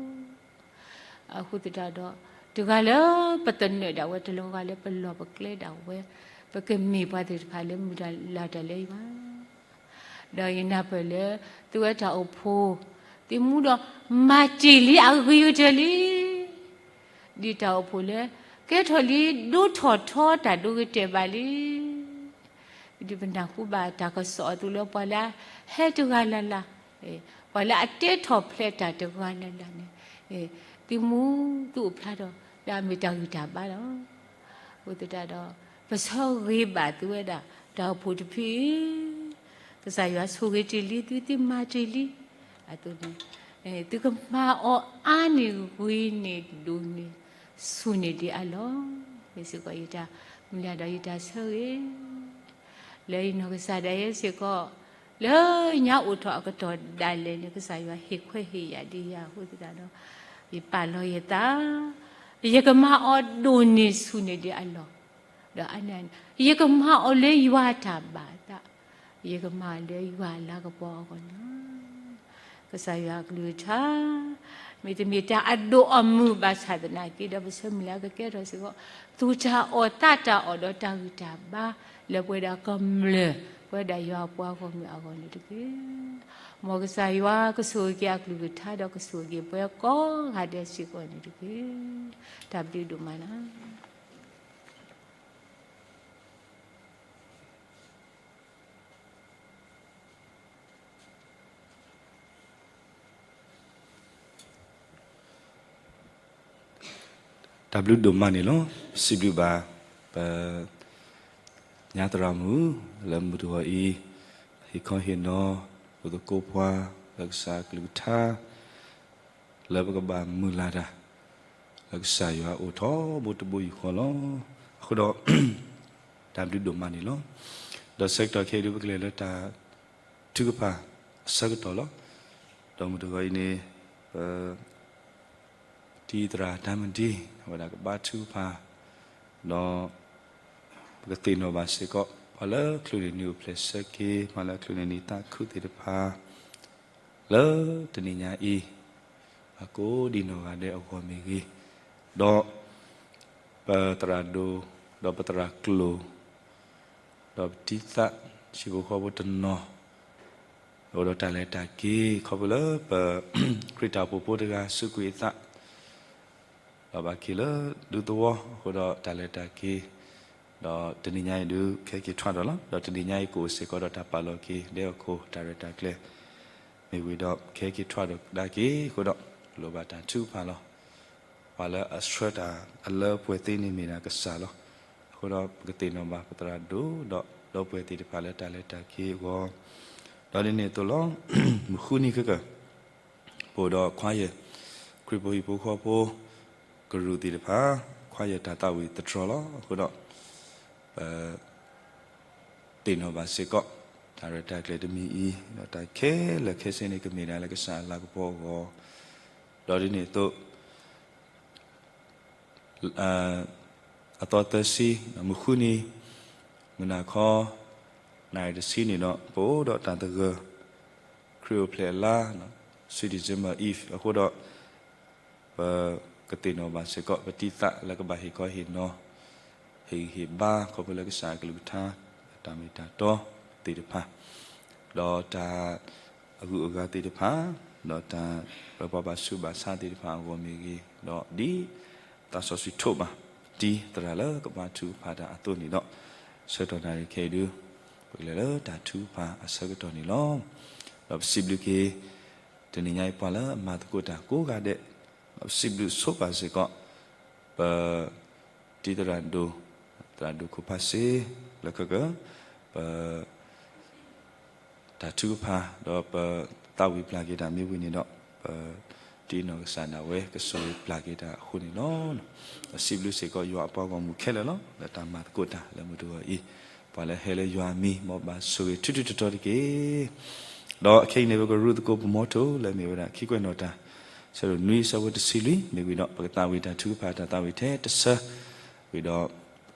အဃိသတးဒီး တဂၤလၢပသနၢၣ်ဒၣ်ဝဲ, တဂၤလၢပလီၢ်ပကျဲဒၣ်ဝဲ, ပကမ့ၢ်ပှၤသ့ၣ်တဖၣ်လၢမုၢ်လၢ်တၢ်လၢယွၤ, ဒီးယနၢ်ပၢၢ်လၢ သုဝဲတၢ်အိၣ်ဖှိၣ်သ့ၣ်မူဒီး မၤတ့ၢ်လံအဂ့ၤကတၢၢ်လံ. ဒ်တၢ်အိၣ်ဖှိၣ်လၢ ကဲထီၣ်လံ ဒိထီၣ်ထီတၢ်ဒိကတဲာ်ဘၣ်လံ. ဒ်ပနၢ်ဟူဘၣ်တၢ်ကစီၣ်အသိးလၢ ပှၤလၢအဟဲတဂၤလၢ်လၢ်, ပှၤလၢအတဲထီၣ်ဖျဲးတၢ်တဂၤလၢ်လၢ်န့ၣ်, သုမူသုအိၣ်ဖျါထီၣ် လၢအမ့ၢ်တၢ်ဂံၢ်တၢ်ဘါလီၤ. အဃိသတးဒီး ပဆၢဂ့ၤဘၣ်သုဝဲဒၣ် တၢ်အိၣ်ဖှိၣ်တဖုအံၤ, ကစၢ်ယွၤဆိၣ်ဂ့ၤတ့ၢ်လံသု, သုမၤတ့ၢ်လံအသိးန့ၣ်, သုကမၤအီၤအါန့ၢ်ဂ့ၤန့ၢ်ဒိၣ်န့ၢ် ဆူၣ်န့ၢ်ဒံးအလီၢ်, မ့ၢ်စ့ၢ်ကီးယတၢ်မုၢ်လၢ်ဒီးယတၢ်ဆၢဂ့ၤ လၢယနီၢ်ကစၢ်ဒၣ်ယဲစ့ၢ်ကီး, လၢညါအိၣ်ထီၣ်အကတီၢ်ဒၣ်လဲာ်န့ၣ် ကစၢ်ယွၤဟ့ၣ်ခွဲးဟ့ၣ်ယာ်ဒံးယၤအဃိသတးဒီး, ယပာ်လီၤယသး, ယကမၤအီၤဒိၣ်န့ၢ်ဆူၣ်န့ၢ်ဒံးအလီၢ်, ဒီးအန့ၣ် ယကမၤအီၤလၢယွၤအတၢ်ဘၣ်အသး, ယကမၤအီၤလၢယွၤအလၤကပီၤအဂီၢ်န့ၣ်လီၤ. ကစၢ်ယွၤအကလုၢ်ကထါ မ့တမ့ၢ်တၢ်အဒိၣ်အမုၢ်ဘၣ်ဆၣ်သနာ်က့ဒီး ပဆၢမုၢ်လၢ်ကကဲထီၣ်စ့ၢ်ကီး သူၣ်တၢ်အီၣ်သးတၢ်အီၣ်ဒီးတၢ်ဂံၢ်တၢ်ဘါ လၢပဝဲဒၣ်ကမျၢၢ် ပဝဲဒၣ်ယွၤအပှၤဂီၢ်မုၢ်အဂီၢ်န့ၣ်တက့ၢ်. မ်ကစၢ်ယွၤကဆိၣ်ဂ့ၤက့ၤအကလုၢ်ကထါဒီးကဆိၣ်ဂ့ၤက့ၤပှၤကိးဂၤဒဲးစ့ၢ်ကီးန့ၣ်တက့ၢ်. တၢ်ဘျုးဒိၣ်မးလီၤ. တၢ်ဘျုးဒိၣ်မးန့ၣ်လီၤ. စံးဘျုးဘၣ် ပ ညါသရၣ်မုၣ် လၢမုၢ်တဂီၤအံၤ ဟ့ၣ်ခီဟ့ၣ်နီၤ ပသကိးပှၤ လၢကစၢ်အကလုၢ်ကထါ လၢပကဘၣ်မုၢ်လၢ်တၢ် လၢကစၢ်ယွၤအအိၣ်ထီဘိတဘိယူၢ်ဃီလီၤ. အဃိဒီး တၢ်ဘျုးဒိၣ်မးန့ၣ်လီၤ. ဒီးဆၢကတီၢ်ခဲအံၤဒုး ပကလဲၤလၢတၢ်ထုကဖၣ်အဆၢကတီၢ်လီၤ. ဒီးမုၢ်တဂီၤအံၤန့ၣ် ပ တံၤသရၣ်တၢ်မဒံ အဝဲဒၣ်ကဘါထုကဖၣ် ဒီး ပကသ့ၣ်နီၣ်ဘၣ်စ့ၢ်ကီး ပှၤလၢချုးန့ၢ်နံၤအိၣ်ဖျဲၣ်ဆၢက့ၤ ပှၤလၢချုးန့ၢ်နံၤသးခုသ့ၣ်တဖၣ် လၢတနံၤညါအံၤ အကိးဒံနီၢ်ဂၤဒဲးအဂီၢ်မ့ၢ်ဂ့ၤ, ဒီး ပသရၣ်ဒိၣ် ဒီးပသရၣ်ကျိၤ ဒီးပတံၤသရၣ် ဟံၣ်ဖိဃီဖိတနီၤ အိၣ်ဒီးတၢ်လဲၤတၢ်က့ၤ ခီဖျိလၢပ ခရံာ်တၢ်အိၣ်ဖှိၣ်ဖိတဂၤ စူးကွံာ်အသး ဒီးဘၣ်က့ၤလၢဒူသဝီ အဃိဒီးတၢ်လဲၤတၢ်က့ၤ ဒီးတနံၤညါအံၤဒုး ကဟဲက့ၤထွဲဒီးလီၤ. ဒီးတနံၤညါအံၤကအိၣ်စ့ၢ်ကီးဒီးတၢ်ပာ်လီၤက့ၤ ဒဲအခိၣ် တၢ်ရဲၣ်တၢ်ကျဲၤ မ့ၢ်ဝံၤဒီး ကဟဲက့ၤထွဲဒီးကဒါက့ၤအဃိဒီး လိၣ်ဘၣ်တၢ်ထုကဖၣ်လီၤ. ပှၤလၢအဆှၢတၢ်အလၢပှဲၤသ့န့ၣ် မ့ၢ်ဒၣ်ကစၢ်လီၤ. အဃိဒီးပကသ့ၣ်နီၣ်ဘၣ်ပသရၣ်ဒိၣ် ဒီးဒီပုၢ်ဝဲၢ်သ့ၣ်တဖၣ်လၢတၢ်လဲၤတၢ်က့ၤအဂီၢ်, ဒီးဒ်န့ၣ်အသိးလီၤ. မုၢ်ဃုနံၤခဲကၢၢ် ပအိၣ်ဒီးchoir ခရံာ်ဖိဟံၣ်ဖိဃီဖိ ကရူၢ်သ့ၣ်တဖၣ် choir တၢ်သးဝံၣ်သတြီၤလီၤ. အဃိဒီး ပ သ့ၣ်နီၣ်ဘၣ်စ့ၢ်ကီး တၢ်ရဲၣ်တၢ်ကျဲၤတမံၤအံၤ ဒီးတၢ်ခဲလၢာ်ခဲဆ့န့ၣ် ကမ့ၢ်ဒၣ်လၢကစၢ်အလၤကပီၤအဂီၢ်, ဒီးဒ်န့ၣ်အသိး အသီသၢဆံ မုၢ်ဃုနံၤ မုၢ်နၤခီ နၣ်ရံၣ်တဆံန့ၣ်ဒီး ပအိၣ်ဒီးတၢ်သဂၢၢ် ခရံာ်အိၣ်ဖျဲၣ်အလါ Sweet December Eve အဃိဒီး ပကသ့ၣ်နီၣ်ဘၣ်စ့ၢ်ကီး ပတံၤသရၣ်လၢကဘၣ်ဟ့ၣ်ခီဟ့ၣ်နီၤ ဟ့ၣ်ဂံၢ်ဟ့ၣ်ဘါ ခီဖျိလၢကစၢ်အကလုၢ်ကထါ အတၢ်မ့ၢ်တၢ်တီသ့ၣ်တဖၣ်, ဒီးတၢ်အဂုၤအဂၤသ့ၣ်တဖၣ်, ဒီးတၢ်လၢပှၤဘၣ်ဆူးဘၣ်ဆါသ့ၣ်တဖၣ်အဂီၢ်မ့ၢ်ဂ့ၤ, ဒီးဒ်သးစီဆှံထိးဘၣ် တံၤသရၣ်လၢကဘါထုကဖၣ်တၢ်အသိးန့ၣ်ဒီး, ဆၢကတီၢ်နၣ်ရံၣ်ခဲအံၤဒုး ပကလဲၤလၢတၢ်ထုကဖၣ်အဆၢကတီၢ်န့ၣ်လီၤ. ဒီးပစံးဘျုးက့ၤ တနံၤညါအံၤပှၤလၢအမၤသကိးတၢ်ကိးဂၤဒဲး, ဒီးပစံးဘျုးဆိပာ်စ့ၢ်ကီး ပ တံၤသရၣ်ဒိၣ်, သရၣ်ဒိၣ်ခိၣ်ဖးစ့ လၢခဲကၢၢ် ပ တၢ်ထုကဖၣ် ဒီးပသးဝံၣ်ပျၢ်က့ၤတၢ်မ့ၢ်ဝံၤန့ၣ်ဒီး ပတံၢ်နီၢ်ကစၢ်ဒၣ်ဝဲကဆိၣ်ဂ့ၤပျၢ်က့ၤတၢ်အဃိန့ၣ်လီၤ. ပစံးဘျုးစ့ၢ်ကီးယွၤအပှၤဂီၢ်မုၢ်ခဲလၢာ်လီၤ. လၢတၢ်မၤသကိးတၢ်လၢမုၢ်တဂီၤအံၤ, ပှၤလၢဟဲလၢယွၤအမံၤ မ်ဘၣ်ဆိၣ်ဂ့ၤထူထူတီတီတက့ၢ်. ဒီးခဲအံၤန့ၣ် ပကရူၢ်သကိးပမီထိလၢမ့ၢ်ဝဲဒၣ် ခံကွဲးနီၣ်တၢ် ဆၢဒိၣ်နွံဆၢဖိတဆံလွံၢ် မ့ၢ်ဝံၤဒီး ပကသးဝံၣ်တၢ်ထုကဖၣ်တၢ်သးဝံၣ်ထဲတဆၢ ဝံၤဒီး ပ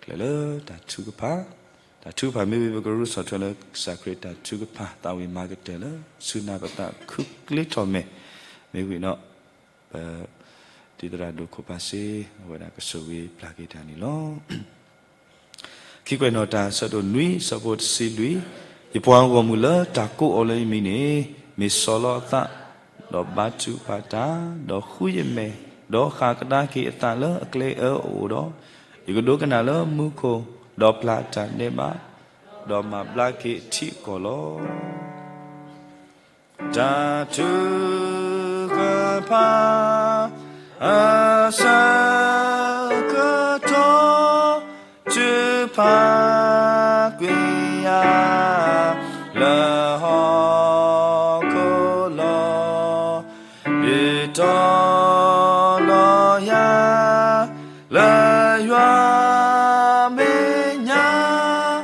ကလဲၤလၢတၢ်ထုကဖၣ်, တၢ်ထုကဖၣ်မ့ၢ်ဝံၤ ပကရူၢ်ဆီၣ်ထွဲလၢကစၢ်ခရံာ်တၢ်ထုကဖၣ် သးဝံၣ်မၤကတၢၢ်လၢ ဆူနၢ်ပသးခုကျ့ထီၣ်မဲာ်, မ့ၢ်ဝံၤဒီး ပ တံၤသရၣ်ဒိၣ်ခိၣ်ဖးစ့ အဝဲဒၣ်ကဆိၣ်ဂ့ၤပျၢ်က့ၤတၢ်န့ၣ်လီၤ. ခံကွဲးနီၣ်တၢ် ဆၢဒိၣ်နွံဆၢဖိတဆံလွံၢ်, ယပှၤဂီၢ်မုၢ်လၢတၢ်ကိးအီၤလၢယမံၤန့ၣ် မ့ၢ်ဆီၣ်လီၤအသး, ဒီးဘါထုကဖၣ်တၢ်, ဒီးဃုယမဲာ်, ဒီးဃၣ်ကဒါက့ၤအသးလၢအကျဲအၢအအိၣ်ဒီး, ယကဒိကနၣ်လၢမူခိၣ်, ဒီးပျၢ်တၢ်ဒဲးဘး, ဒီးမၤဘျါက့ၤအထံအကီၢ်လီၤ. တၢ်ထုကဖၣ်အဆၢကတီၢ် ထုကဖၣ်ကွံာ်ယၤလၢဟီၣ်ခိၣ်လီၤ. ဒုးတီၤလီၤယၤလၢယွၤမဲာ်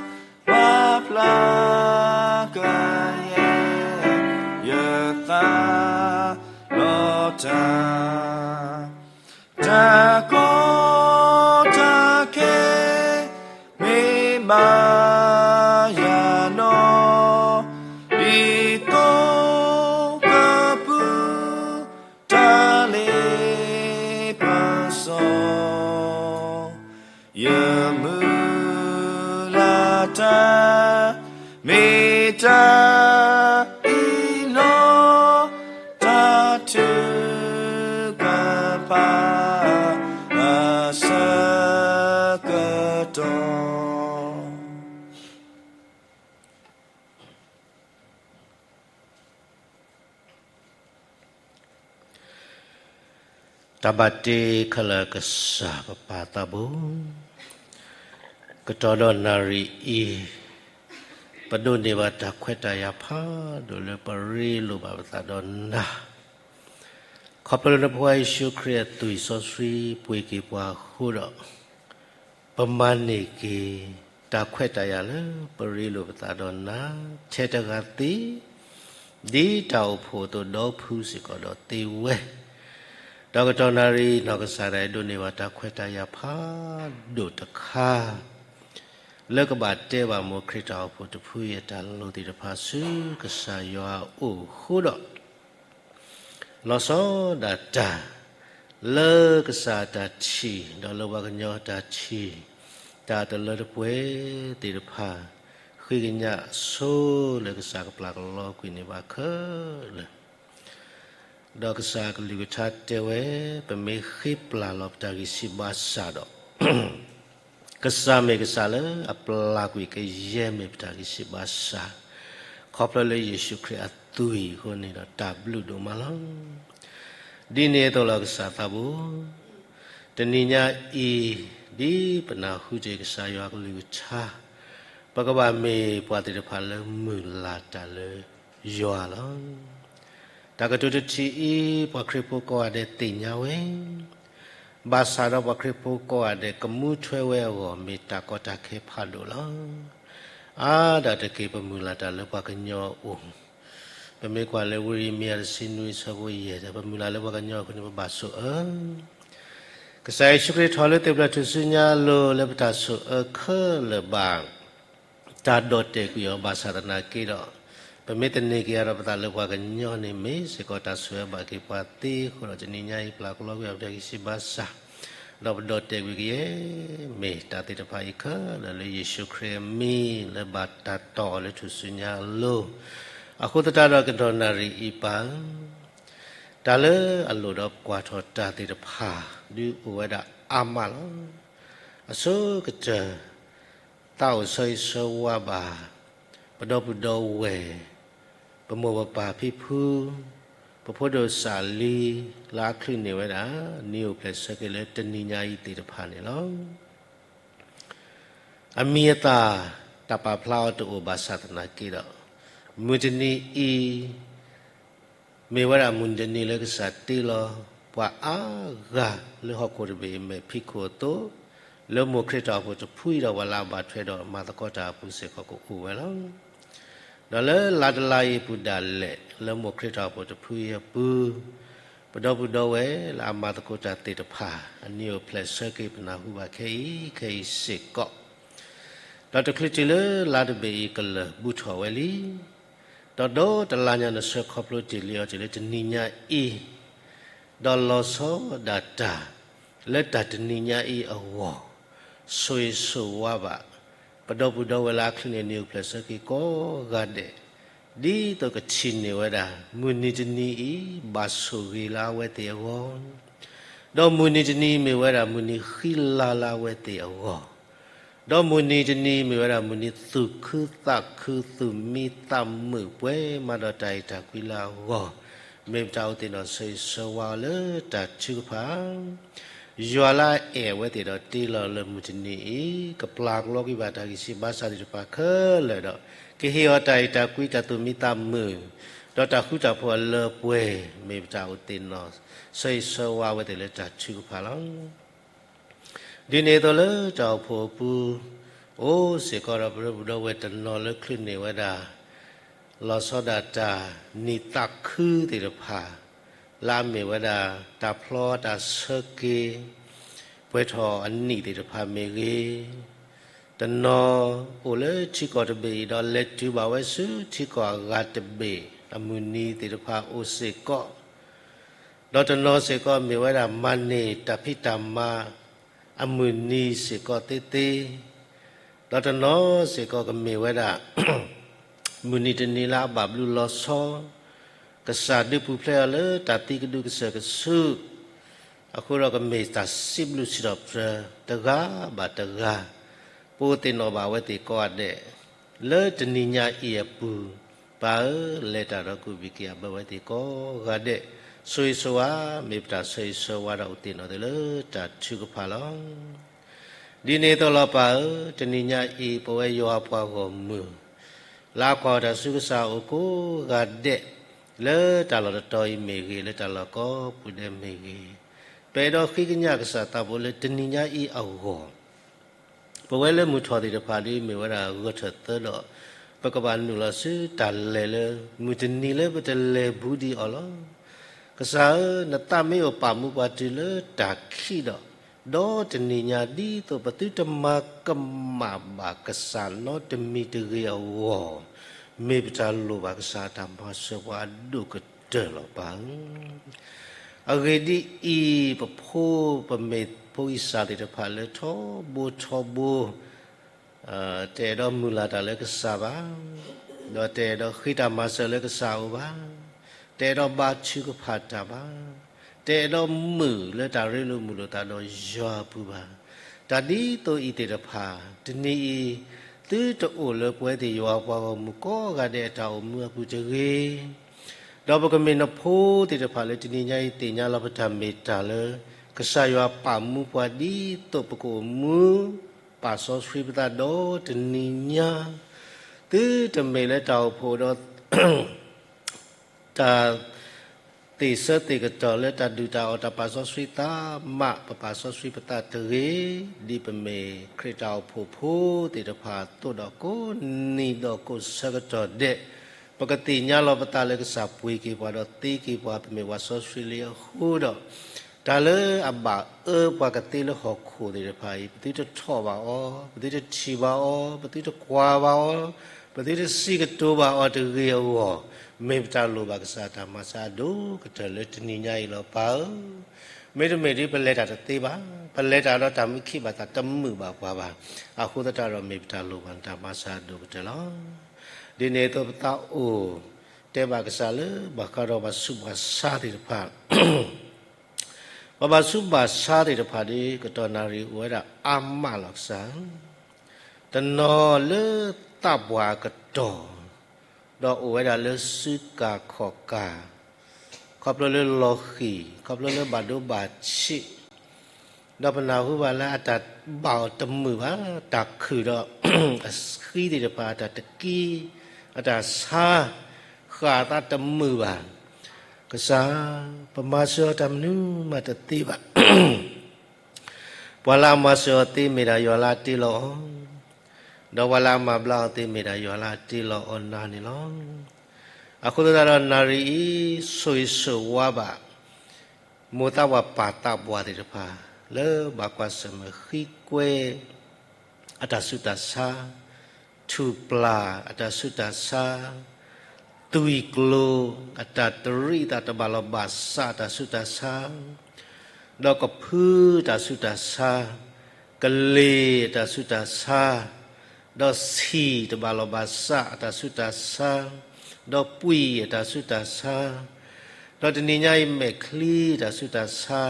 ညါ ပာ်ဖျါကယဲၢ်ယသးလီၤတၢ်, တၢ်ကီတၢ်ခဲ မ့ၢ်ဘၣ်ယၤနီၤ, ဒ်သိးကပုၢ် တၢ်လ့ တၢ်ဘၣ်တ့ခဲလၢာ်ကစၢ်ပပၢ်သးဘိ, ကတီၢ်ဒီးနၣ်ရံၣ်အံၤ, ပဒိးန့ၢ်ဘၣ်တၢ်ခွဲးတၢ်ယာ်ဖးဒိၣ်လၢပရ့လိာ်ဘၣ်ပသးဒီးနၤ, ခီဖျိလၢနဖိခွါယ့ၣ်ၡူးခရံာ်အသွံၣ်စီဆှံပှ့ၤက့ၤပှၤအဃိဒီး ပမၤန့ၢ်က့ၤ တၢ်ခွဲးတၢ်ယာ်လၢပရ့လိာ်ပသးဒီးနၤ ထဲတဂၤသ့, ဒ်တၢ်အိၣ်ဖှိၣ်အသိးဒီဖုစ့ၢ်ကီးဒီးသ့ဝဲ, ဒီးကတီၢ်နၣ်ရံၣ်နီၢ်ကစၢ်ဒၣ်အံၤဒိးန့ၢ်ဘၣ်တၢ်ခွဲးတၢ်ယာ်ဖးဒိၣ်တခါ လၢကဘၣ်တဲဘၣ်မိၢ်ခရံာ်တၢ်အိၣ်ဖှိၣ်တဖုအံၤအတၢ်လိၣ်သ့ၣ်တဖၣ်ဆူကစၢ်ယွၤအအိၣ်အဃိဒီး လီၤဆီဒၣ်တၢ် လၢကစၢ်အတၢ်ထံၣ် ဒီးလၢပှၤကညီအတၢ်ထံၣ် တၢ်တလၢတပှဲၤသ့ၣ်တဖၣ် ဃ့ကညးဆိလၢကစၢ်ကပျၢ်ကလီကွံာ်န့ၢ်ဘၣ်ခဲလၢာ် ဒီးကစၢ်ကလုၢ်ကထါတဲဝဲ ပမ့ၢ်ဃ့ပျၢ်လီၤပတၢ်ဂံၢ်စၢ်ဘါစၢ်ဒီး ကစၢ်မ့ၢ်ကစၢ်လၢအပျၢ်ကွံာ်ကယဲၢ်မ့ၢ်ပတၢ်ဂံၢ်စၢ်ဘါစၢ်, ခီဖျိလၢယ့ၣ်ၡူးခရံာ်အသွံၣ်အဃိန့ၣ်ဒီးတၢ်ဘျုးဒိၣ်မးလီၤ. ဒ်န့ၣ်အသိးလီၤကစၢ်သးဘိ, တနံၤညါအံၤ ဒ်ပနၢ်ဟူတ့ၢ်ကစၢ်ယွၤကလုၢ်ကထါ, ပကဘၣ်မ့ၢ်ပှၤသ့ၣ်တဖၣ်လၢမုၢ်လၢ်တၢ်လၢယွၤလီၤ. တၢ်ကတိၤတထံၣ်အံၤ ပှၤခရံာ်ဖိကိးဂၤဒဲးသ့ၣ်ညါဝဲ, ဘၣ်ဆၣ်ဒီးပှၤခရံာ်ဖိကိးဂၤဒဲးကမူထွဲဝဲအဂီၢ် မ့ၢ်တၢ်ကီတၢ်ခဲဖးဒိၣ်လီၤ. အါဒၣ်တက့ၢ်ပမုၢ်လၢ်တၢ်လၢပှၤကညီအအိၣ်, ပမ့ၢ်ကွၢ်လၢဝံယံးရမံယၤတဆံနွံအဆၢဖိယဲၢ်ဒီး ပမုၢ်လၢ်လၢပှၤကညီအဃိန့ၣ် ပဘၣ်ဆိၣ်အၢ ကစၢ်ယ့ၣ်ၡူးခရံာ်ထီၣ်လၢသ့ၣ်ဖျၢၣ်ထူၣ်စုညါအလိၤလၢပတၢ်ဆိၣ်အၢခဲလၢာ်ဘၣ် တၢ်ဒီၣ်တဲာ်ကွံာ်အီၤဘၣ်ဆၣ်သနာ်က့ဒီး, ပမ့ၢ်သန့ၤက့ၤအါဒီးပသးလၢပှၤကညီန့ၣ် မ့ၢ်စ့ၢ်ကီးတၢ်ဆိၣ်အၢဘၣ်က့ၤပှၤသ့အဃိဒီး တနံၤညါအံၤပျၢ်ကလီကွံာ်အီၤပတၢ်ဂံၢ်စၢ်ဘါစၢ်, ဒီးပဒီၣ်တဲာ်ကွံာ်ကယဲၢ် မ့ၢ်တၢ်သ့ၣ်တဖၣ်အံၤခဲလၢာ်လၢယ့ၣ်ၡူးခရံာ်အမံၤလၢဘၣ်တၢ်တီၢ်အီၤလၢထူၣ်စုညါအလိၤ, အဃိသတးဒီးကတီၢ်နၣ်ရံၣ်အံၤပၢ်ဧၢ တၢ်လၢအလိၣ်ဒီးကွၢ်ထီၣ်တၢ်သ့ၣ်တဖၣ် ဒုးအိၣ်ဝဲဒၣ်အါမးလီၤ. အဆိကတၢၢ် သးအိၣ်ဆၢဂ့ၤဆၢဝါဘၣ် ပဒီပုၢ်ဒီဝဲၢ်, ပမိၢ်ပပၢ်ဖံဖု, ပဖိဒိၣ်စၢ်လံ လၢအချုးန့ၢ်ဝဲဒၣ် နံၣ်အိၣ်ဖျဲၣ်ဆၢက့ၤလၢတနံၤညါအံၤသ့ၣ်တဖၣ်န့ၣ်လီၤ. အမံၤအသၣ် တၢ်ပာ်ဖျါအီၤတအိၣ်ဘၣ်ဆၣ်သနာ်က့ဒီး, မုၢ်တနံၤအံၤ မ့ၢ်ဝဲဒၣ်မုၢ်တနံၤလၢကစၢ်တ့လီၤ ပှၤအါဂၤလၢဟီၣ်ခိၣ်တဘ့ၣ်အမဲာ်ဖံးခိၣ်အသိး, လၢမိၢ်ခရံာ်တၢ်အိၣ်ဖှိၣ်တဖုအံၤဒီးပှၤလၢအဘၣ်ထွဲဒီးမၤသကိးတၢ်အပူၤစ့ၢ်ကီးကအိၣ်ဝဲလီၤ. ဒီးလၢလါတလါအံၤအပူၤဒၣ်လဲာ် လၢမိၢ်ခရံာ်တၢ်အိၣ်ဖှိၣ်တဖုအံၤအပူၤ, ပဒီပုၢ်ဒီဝဲၢ်လၢအမၤသကိးတၢ်သ့ၣ်တဖၣ် အနံၣ်အိၣ်ဖျဲၣ်ဆၢက့ၤပနၢ်ဟူဘၣ်ခဲအံၤခဲအံၤစ့ၢ်ကီး, ဒီးတချုးတုၤလၢလါတဘ့ၣ်အံၤကလၢာ်ဘူးထီၣ်ဝဲလံ ဒီးဒီတလါညါနဆၢခီဖျိတ့ၢ်လံအီၤတုၤလၢတနံၤညါအံၤ, ဒီးလီၤဆီဒၣ်တၢ် လၢတၢ်တနံၤညါအံၤအဂီၢ်, ဆိၣ်ဂ့ၤဆိၣ်ဝါဘၣ် ပဒီပုၢ်ဒီဝဲၢ်လၢအချုးန့ၢ်နံၣ်အိၣ်ဖျဲၣ်ဆၢက့ၤကိးဂၤဒဲး, ဒ်သိးကထံၣ်န့ၢ်ဝဲဒၣ် မုၢ်နံၤတနံၤအံၤ ဘၣ်ဆိၣ်ဂ့ၤလၢအဝဲသ့ၣ်အဂီၢ် ဒီးမုၢ်နံၤတနံၤမ့ၢ်ဝဲဒၣ်မုၢ်နံၤဃံလၤလၢအဝဲသ့ၣ်အဂီၢ်, ဒီးမုၢ်နံၤတနံၤမ့ၢ်ဝဲဒၣ်မုၢ်နံၤသူၣ်ခုသးခု သူၣ်မံသးမုာ်ပှဲၤမးဒီးတၢ်အဲၣ်တၢ်ကွံလၢအဂီၢ်, မ့ၢ်ပတၢ်အိၣ်သ့ၣ်နီၣ်ဆိၣ်ဂ့ၤဆိၣ်ဝါအီၤလၢတၢ်ထုကဖၣ် ယွၤလၢအအဲၣ်အဝဲသ့ၣ်ဒီးတ့လီၤလၢမုၢ်တနံၤအံၤ ကပျၢ်ကလီကွံာ်ဘၣ်တၢ်ဂံၢ်စၢ်ဘါစၢ်သ့ၣ်တဖၣ်ခဲလၢာ်ဒီး ကဟ့ၣ်အီၤတၢ်အဲၣ်တၢ်ကွံ တၢ်သူၣ်မံသးမုာ် ဒီးတၢ်ဃူတၢ်ဖိးအလၢအပှဲၤ မ့ၢ်ပတၢ်အိၣ်သ့ၣ်နီၣ်ဆိၣ်ဂ့ၤဆိၣ်ဝါအဝဲသ့ၣ်လၢတၢ်ထုကဖၣ်လီၤ. ဒ်န့ၣ်အသိးလၢတၢ်အိၣ်ဖှိၣ်အပူၤ, အိၣ်စ့ၢ်ကီးဒီးပဒီပုၢ်ဒီဝဲၢ်တနီၤလၢချုးန့ၢ်ဝဲဒၣ် လီၤဆီဒၣ်တၢ် နံၣ်သးခုသ့ၣ်တဖၣ် လၢအမ့ၢ်ဝဲဒၣ် တၢ်ဖျီတၢ်ဆၢက့ၤ ပှဲၤထီၣ်အနံၣ်သ့ၣ်တဖၣ်မ့ၢ်ဂ့ၤ, တနီၤအိၣ်လၢထံကီၢ်တဘ့ၣ်အံၤ ဒီးလဲၤတုၤဘၣ်ဝဲဆူထံကီၢ်အဂၤတဘ့ၣ် အမုၢ်နံၤသ့ၣ်တဖၣ်အိၣ်စ့ၢ်ကီး, ဒီးတနီၤစ့ၢ်ကီးမ့ၢ်ဝဲဒၣ်မၤန့ၢ်တၢ်ဖံးတၢ်မၤ အမုၢ်နံၤစ့ၢ်ကီးသ့သ့, ဒီးတနီၤစ့ၢ်ကီးကမ့ၢ်ဝဲဒၣ် မုၢ်နံၤတနံၤလၢအဘၣ်ဘျုးလီၤဆီ, ကစၢ်ဒုးပူၤဖျဲးအီၤလၢတၢ်သံကဒုကစၢၢ်ကဆူး, အဃိဒီးကမ့ၢ်တၢ်စံးဘျုးစံးထီၣ်ပတြၢၤတဂၤဘၣ်တဂၤ, ပအိၣ်သ့ၣ်နီၣ်ဘၣ်အဝဲသ့ၣ်ကိးဂၤဒဲး, လၢတနံၤညါအံၤအပူၤ, ပၢ်ဧၢ, လဲၤတၢ်ဒီးကူးဘံၣ်က့ၤအဘၢဝဲသ့ၣ်ကိးဂၤဒဲး, ဆိၣ်ဂ့ၤဆိၣ်ဝါ မ့ၢ်ပတၢ်ဆၢဂ့ၤဆၢဝါဒီးအိၣ်သ့ၣ်နီၣ်သ့ၣ်လၢတၢ်ထုကဖၣ်လီၤ. ဒ်န့ၣ်အသိးလီၤပၢ်ဧၢ, တနံၤညါအံၤ ပဝဲယွၤအပှၤဂီၢ်မုၢ် လၢအကွၢ်တၢ်ဆူကစၢ်အအိၣ်ကိးဂၤဒဲး, လၢတၢ်လီၢ်တတီၤအံၤမ့ၢ်ဂ့ၤ, လၢတၢ်လီၢ်ကိးပူၤဒဲးမ့ၢ်ဂ့ၤ, ပအဲၣ်ဒိးဃ့ကညးကစၢ်သးဖိလၢတနံၤညါအံၤအဂီၢ် ပဝဲလၢမုၢ်ထီၣ်သ့ၣ်တဖၣ်ဒ်မ့ၢ်ဝဲဒၣ်ဂၢၢ်ထၢၣ်သၢဒီး ပကဘၣ်နုာ်လီၤဆူတၢ်လဲၤလၢ မုၢ်တနံၤလၢပတလဲၤဘူးဒံးအီၤလီၤ. ကစၢ်ဧၢ, နသးမ့ၢ်အိၣ်ပာ်မူပှၤတုၤလၢတၢ်ခံးဒီး, ဒီးတနံၤညါဒ်သိးပသုတမၤကမၣ်ဘၣ်ကစၢ်နီတမံၤတဂ့ၤအဂီၢ်, မ့ၢ်ပတၢ်လိၣ်ဘၣ်ကစၢ်အတၢ်မၤစၢၤပှၤအဒိၣ်ကတၢၢ်လီၤပၢ်ဧၢ. အဂ့ၢ်ဒ်အံၤ, ပဖိ ပမ့ၢ်ဖိအံၣ်စၢ်သ့ၣ်တဖၣ်လၢထီဘိထီဘိ တအဲၣ်ဒိးမုၢ်လၢ်တၢ်လၢကစၢ်ဘၣ်, ဒီးတအဲၣ်ဒိးဃ့တၢ်မၤစၢၤလၢကစၢ်အအိၣ်ဘၣ်, တအဲၣ်ဒိးဘါထုကဖၣ်တၢ်ဘၣ်, တအဲၣ်ဒိးမုာ်လၢတၢ်ရ့လိာ်မုာ်လိာ်သးဒီးယွၤအပူၤဘၣ်. တၢ်ဒ်သိးအံၤသ့ၣ်တဖၣ်, တနံၤအံၤ သုတအိၣ်လၢပဝဲသ့ၣ်ယွၤအပှၤဂီၢ်မုၢ်ကိးဂၤဒဲးအတၢ်အိၣ်မူအပူၤတဂ့ၤ ဒီးပကမ့ၢ်နဖိသ့ၣ်တဖၣ်လၢတနံၤညါအံၤသ့ၣ်ညါလီၤပတၢ်မ့ၢ်တၢ်လၢ ကစၢ်ယွၤပာ်မူပှၤဒ်သိးပကအိၣ်မူ ပာ်စီဆှံပသးဒီးတနံၤညါ, သုတမ့ၢ်လၢတၢ်အိၣ်ဖှိၣ်ဒီး တၢ်သ့ၣ်ဆၢသ့ၣ်ကတီၢ်လၢတၢ်ဒုၣ်တၢ်အီၣ်တၢ်ပာ်စီဆှံသးမး ပပာ်စီဆှံပသးတဂ့ၤ, ဒ်ပမ့ၢ်ခရံာ်တၢ်အိၣ်ဖှိၣ်ဖိသ့ၣ်တဖၣ်အသိးဒီး ကိးနံၤဒီးကိးဆၢကတီၢ်ဒဲး, ပကသ့ၣ်ညါလီၤပသးလၢကစၢ်ပှ့ၤက့ၤပှၤဒီးသ့က့ၤပှၤ ပမ့ၢ်ပှၤစီဆှံလံအဃိဒီး, တၢ်လၢအဘၣ်အၢပှၤကသ့လၢဟီၣ်ခိၣ်သ့ၣ်တဖၣ်အံၤ ပသုတထီၣ်ဘၣ်အီၤ, ပသုတထံၣ်ဘၣ်အီၤ, ပသုတကွၢ်ဘၣ်အီၤ, ပသုတစံးကတိၤဘၣ်အီၤတဂ့ၤအဂီၢ်, မ့ၢ်ပတၢ်လိၣ်ဘၣ်ကစၢ်တၢ်မၤစၢၤအဒိၣ်ကတၢၢ်လၢတနံၤညါအံၤလီၤပၢ်ဧၢ. မ့တမ့ၢ်ဒ်ပလဲၤတၢ်တသ့ဘၣ်, ပလဲၤတၢ်ဒီးတၢ်မုၢ်ခံးဘၣ်သးတမုာ်ဘၣ်ပှၤဘၣ်. အဃိသတးဒီးမ့ၢ်ပတၢ်လိၣ်ဘၣ်နတၢ်မၤစၢၤအဒိၣ်ကတၢၢ်လီၤ. ဒ်န့ၣ်အသိးပသးအိၣ်တဲဘၣ်ကစၢ်လၢဘၣ်ဃးဒီးပှၤဆူးပှၤဆါသ့ၣ်တဖၣ် ပှၤဘၣ်ဆူးဘၣ်ဆါသ့ၣ်တဖၣ်ဒီး ကတီၢ်နၣ်ရံၣ်အိၣ်ဝဲဒၣ်အါမးလီၤကစၢ်, တနီၤလၢသးပှၢ်အကတီၢ်, ဒီးအိၣ်ဝဲဒၣ်လၢစုကၤခီၣ်ကၤ, ခီဖျိလၢလီၤဃံၢ်, ခီဖျိလၢဘၣ်ဒိဘၣ်ဆံး, ဒီးပနၢ်ဟူဘၣ်လၢအတၢ်ဘၣ်အီၤတမုာ်ဘၣ်, တၢ်ခုၣ်ဒီး အဃံသ့ၣ်တဖၣ် အတၢ်တကံ, အတၢ်ဆါ, ဃၣ်သးတမုာ်ဘၣ်. ကစၢ်, ပမၤစၢၤအီၤတၢ်မနုၤမးတသ့ဘၣ်. ပှၤလၢအမၤစၢၤအီၤသ့မ့ၢ်ဒၣ်ယွၤလၢအတ့လီၤအီၤ, ဒီးပှၤလၢအမၤဘျါအီၤသ့မ့ၢ်ဒၣ်ယွၤလၢအတ့လီၤအီၤနၤန့ၣ်လီၤ. အဃိသတးဒီးနၣ်ရံၣ်အံၤ ဆိၣ်ဂ့ၤဆိၣ်ဝါဘၣ် မိၢ်သးပှၢ်ပၢ်သးပှၢ်သ့ၣ်တဖၣ် လၢဘၣ်ကွၢ်ဆၢၣ်မဲာ်ဃံကွဲ အတၢ်ဆူးတၢ်ဆါ, ထူၣ်ပျၢ်အတၢ်ဆူးတၢ်ဆါ, သွံၣ်ကျိၤအတၢ်တရံးအသးတဘၣ်လီၢ်ဘၣ်စးအတၢ်ဆူးတၢ်ဆါ, ဒီးကဖုတၢ်ဆူးတၢ်ဆါ, ကလ့ၢ်အတၢ်ဆူးတၢ်ဆါ, ဒီးဆံၣ်တဘၣ်လီၢ်ဘၣ်စးအတၢ်ဆူးတၢ်ဆါ, ဒီးပှံၢ်အတၢ်ဆူးတၢ်ဆါ, ဒီးတနံၤညါအံၤမဲာ်ချံတၢ်ဆူးတၢ်ဆါ,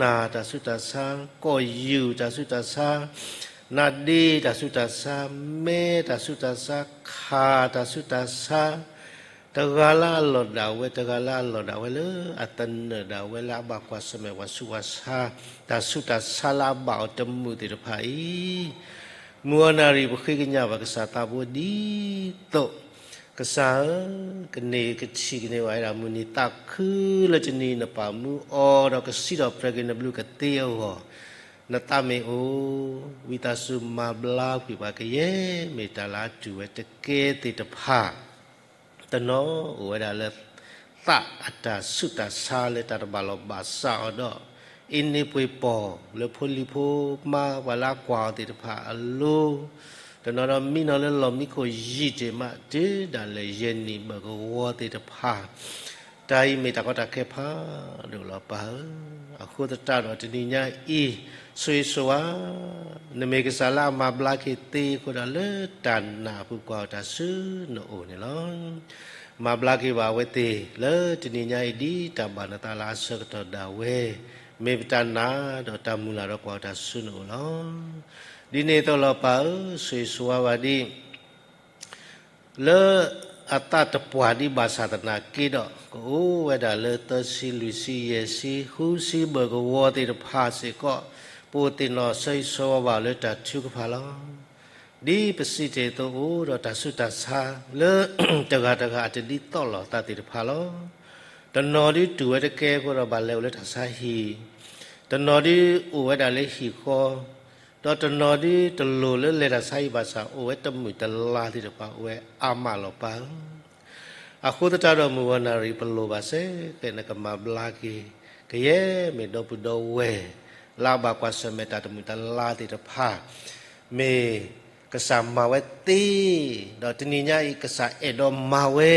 နၢ်တၢ်ဆူးတၢ်ဆါ, ကီၢ်ယူၢ်တၢ်ဆူးတၢ်ဆါ, နါဒ့တၢ်ဆူးတၢ်ဆါ, မဲတၢ်ဆူးတၢ်ဆါ, ခၣ်တၢ်ဆူးတၢ်ဆါ, တဂၤလၢအလီၢ်ဒၣ်ဝဲ, တဂၤလၢအလီၢ်ဒၣ်ဝဲလၢအသနၢၣ်ဒၣ်ဝဲလၢအဘၣ်ကွၢ်ဆၢၣ်မဲာ်ပှၤဆူးပှၤဆါ, တၢ်ဆူးတၢ်ဆါလၢအဘၣ်အီၤတမုာ်သ့ၣ်တဖၣ်အံၤ, မုၢ်အီၤနၣ်ရံၣ်ပဃ့ကညးဘၣ်ကစၢ်သးဖိဒ်သိး ကစၢ်ဧၢ, ကန့ၢ်ကထံၣ်ကန့ၢ်ဘၣ်ဝဲဒၣ်မုၢ်နံၤသးခု လၢတနံၤနပာ်မူအီၤဒီးကစံးထီၣ်ပတြၢၤက့ၤနဘျုးကသ့အဂီၢ်, နသးမ့ၢ်အိၣ်, ဝံသးစူၤမၤဘျါကွံာ်ပှၤကယဲၢ် မ့ၢ်တၢ်လၢအတူၢ်ဝဲတကဲသ့ၣ်တဖၣ် တနီၤအိၣ်ဝဲဒၣ်လၢ သးအတၢ်ဆူးတၢ်ဆါလၢတၢ်တဘၣ်လီၢ်ဘၣ်စးအီၤဒီး အ့န့ပှ့ၤပီၢ်လၢဖိလံၤဖိမါပှၤလၢအကွၢ်အီၤသ့ၣ်တဖၣ်အလိၤ, တနီၤဒီးမံနီၤလၢလီၢ်မံခိၣ်ယံာ်တ့ၢ်မး တုၤဒၣ်လဲာ်ယဲၢ်နံၣ်ဘၢၣ်ကဝီၤသ့ၣ်တဖၣ်, တၢ်အံၤမ့ၢ်တၢ်ကီတၢ်ခဲဖးဒိၣ်လီၤပၢ်ဧၢ. အဃိသတးဒီးတနံၤညါအံၤ ဆိၣ်ဂ့ၤဆိၣ်ဝါ နမ့ၢ်ကစၢ်လၢအမၤဘျါက့ၤသ့အဃိဒီး လၢတၢ်နာ်အပူၤကွၢ်အီၤတၢ်ဆူနအိၣ်န့ၣ်လီၤ. မၤဘျါက့ၤဘၣ်အဝဲသ့ၣ်လၢတနံၤညါအံၤ ဒ်တၢ်ဘၣ်နသးလၢအဆၢကတီၢ်ဒၣ်ဝဲ, မ့ၢ်ပတၢ်နာ်ဒီးတၢ်မုၢ်လၢ်ဒီးကွၢ်အီၤတၢ်ဆူနအိၣ်လီၤ. ဒ်န့ၣ်အသိးလီၤပၢ်ဧၢ, ဆိၣ်ဂ့ၤဆိၣ်ဝါဘၣ်ဒ် လၢ အသးတပှၢ်ဒံးဘၣ်ဆၣ်သနာ်က့ဒီး ကအိၣ်ဝဲဒၣ်လၢသၢဆံ လွံၢ်ဆံ ယဲၢ်ဆံ ဃုဆံဘၢၣ်ကဝီၤသ့ၣ်တဖၣ်စ့ၢ်ကီး ပအိၣ်သ့ၣ်နီၣ်ဆၢဂ့ၤဆၢဝါဘၣ်လၢတၢ်ထုကဖၣ်လီၤ. ဒ်ပစံးတ့ၢ်အသိး အိၣ်ဒီးတၢ်ဆူးတၢ်ဆါလၢ တဂၤတဂၤအတဒ်သိးလိာ်သးသ့ၣ်တဖၣ်လီၤ. တနီၤဒုးတူၢ်ဝဲတကဲအဃိဒီးဘၣ်လဲၤအိၣ်လၢတၢ်ဆါဟံၣ်, တနီၤဒုးအိၣ်ဝဲဒၣ်လၢဟံၣ်ဃီ, ဒီးတနီၤဒုးတလိၣ်လၢလဲၤတၢ်ဆါဟံၣ်ဘၣ်ဆၣ် အိၣ်ဝဲတမုာ်တလၤသ့ၣ်တဖၣ် အိၣ်ဝဲအါမးလီၤပၢ်ဧၢ. အဃိသတးဒီးမုၢ်ဂီၤနၣ်ရံၣ်ပလိၣ်ဘၣ်စ့ၢ်ကီး နကမၤဘျါက့ၤ ကယဲၢ်မ့ၢ်ဒီပုၢ်ဒီဝဲၢ် လၢအဘၣ်ကွၢ်ဆၢၣ်မဲာ်တၢ်တမုာ်တလၤသ့ၣ်တဖၣ် မ့ၢ်ကစၢ်မၤဝဲသ့, ဒီးတနံၤညါအံၤကစၢ်အဲၣ်ဒိးမၤဝဲ,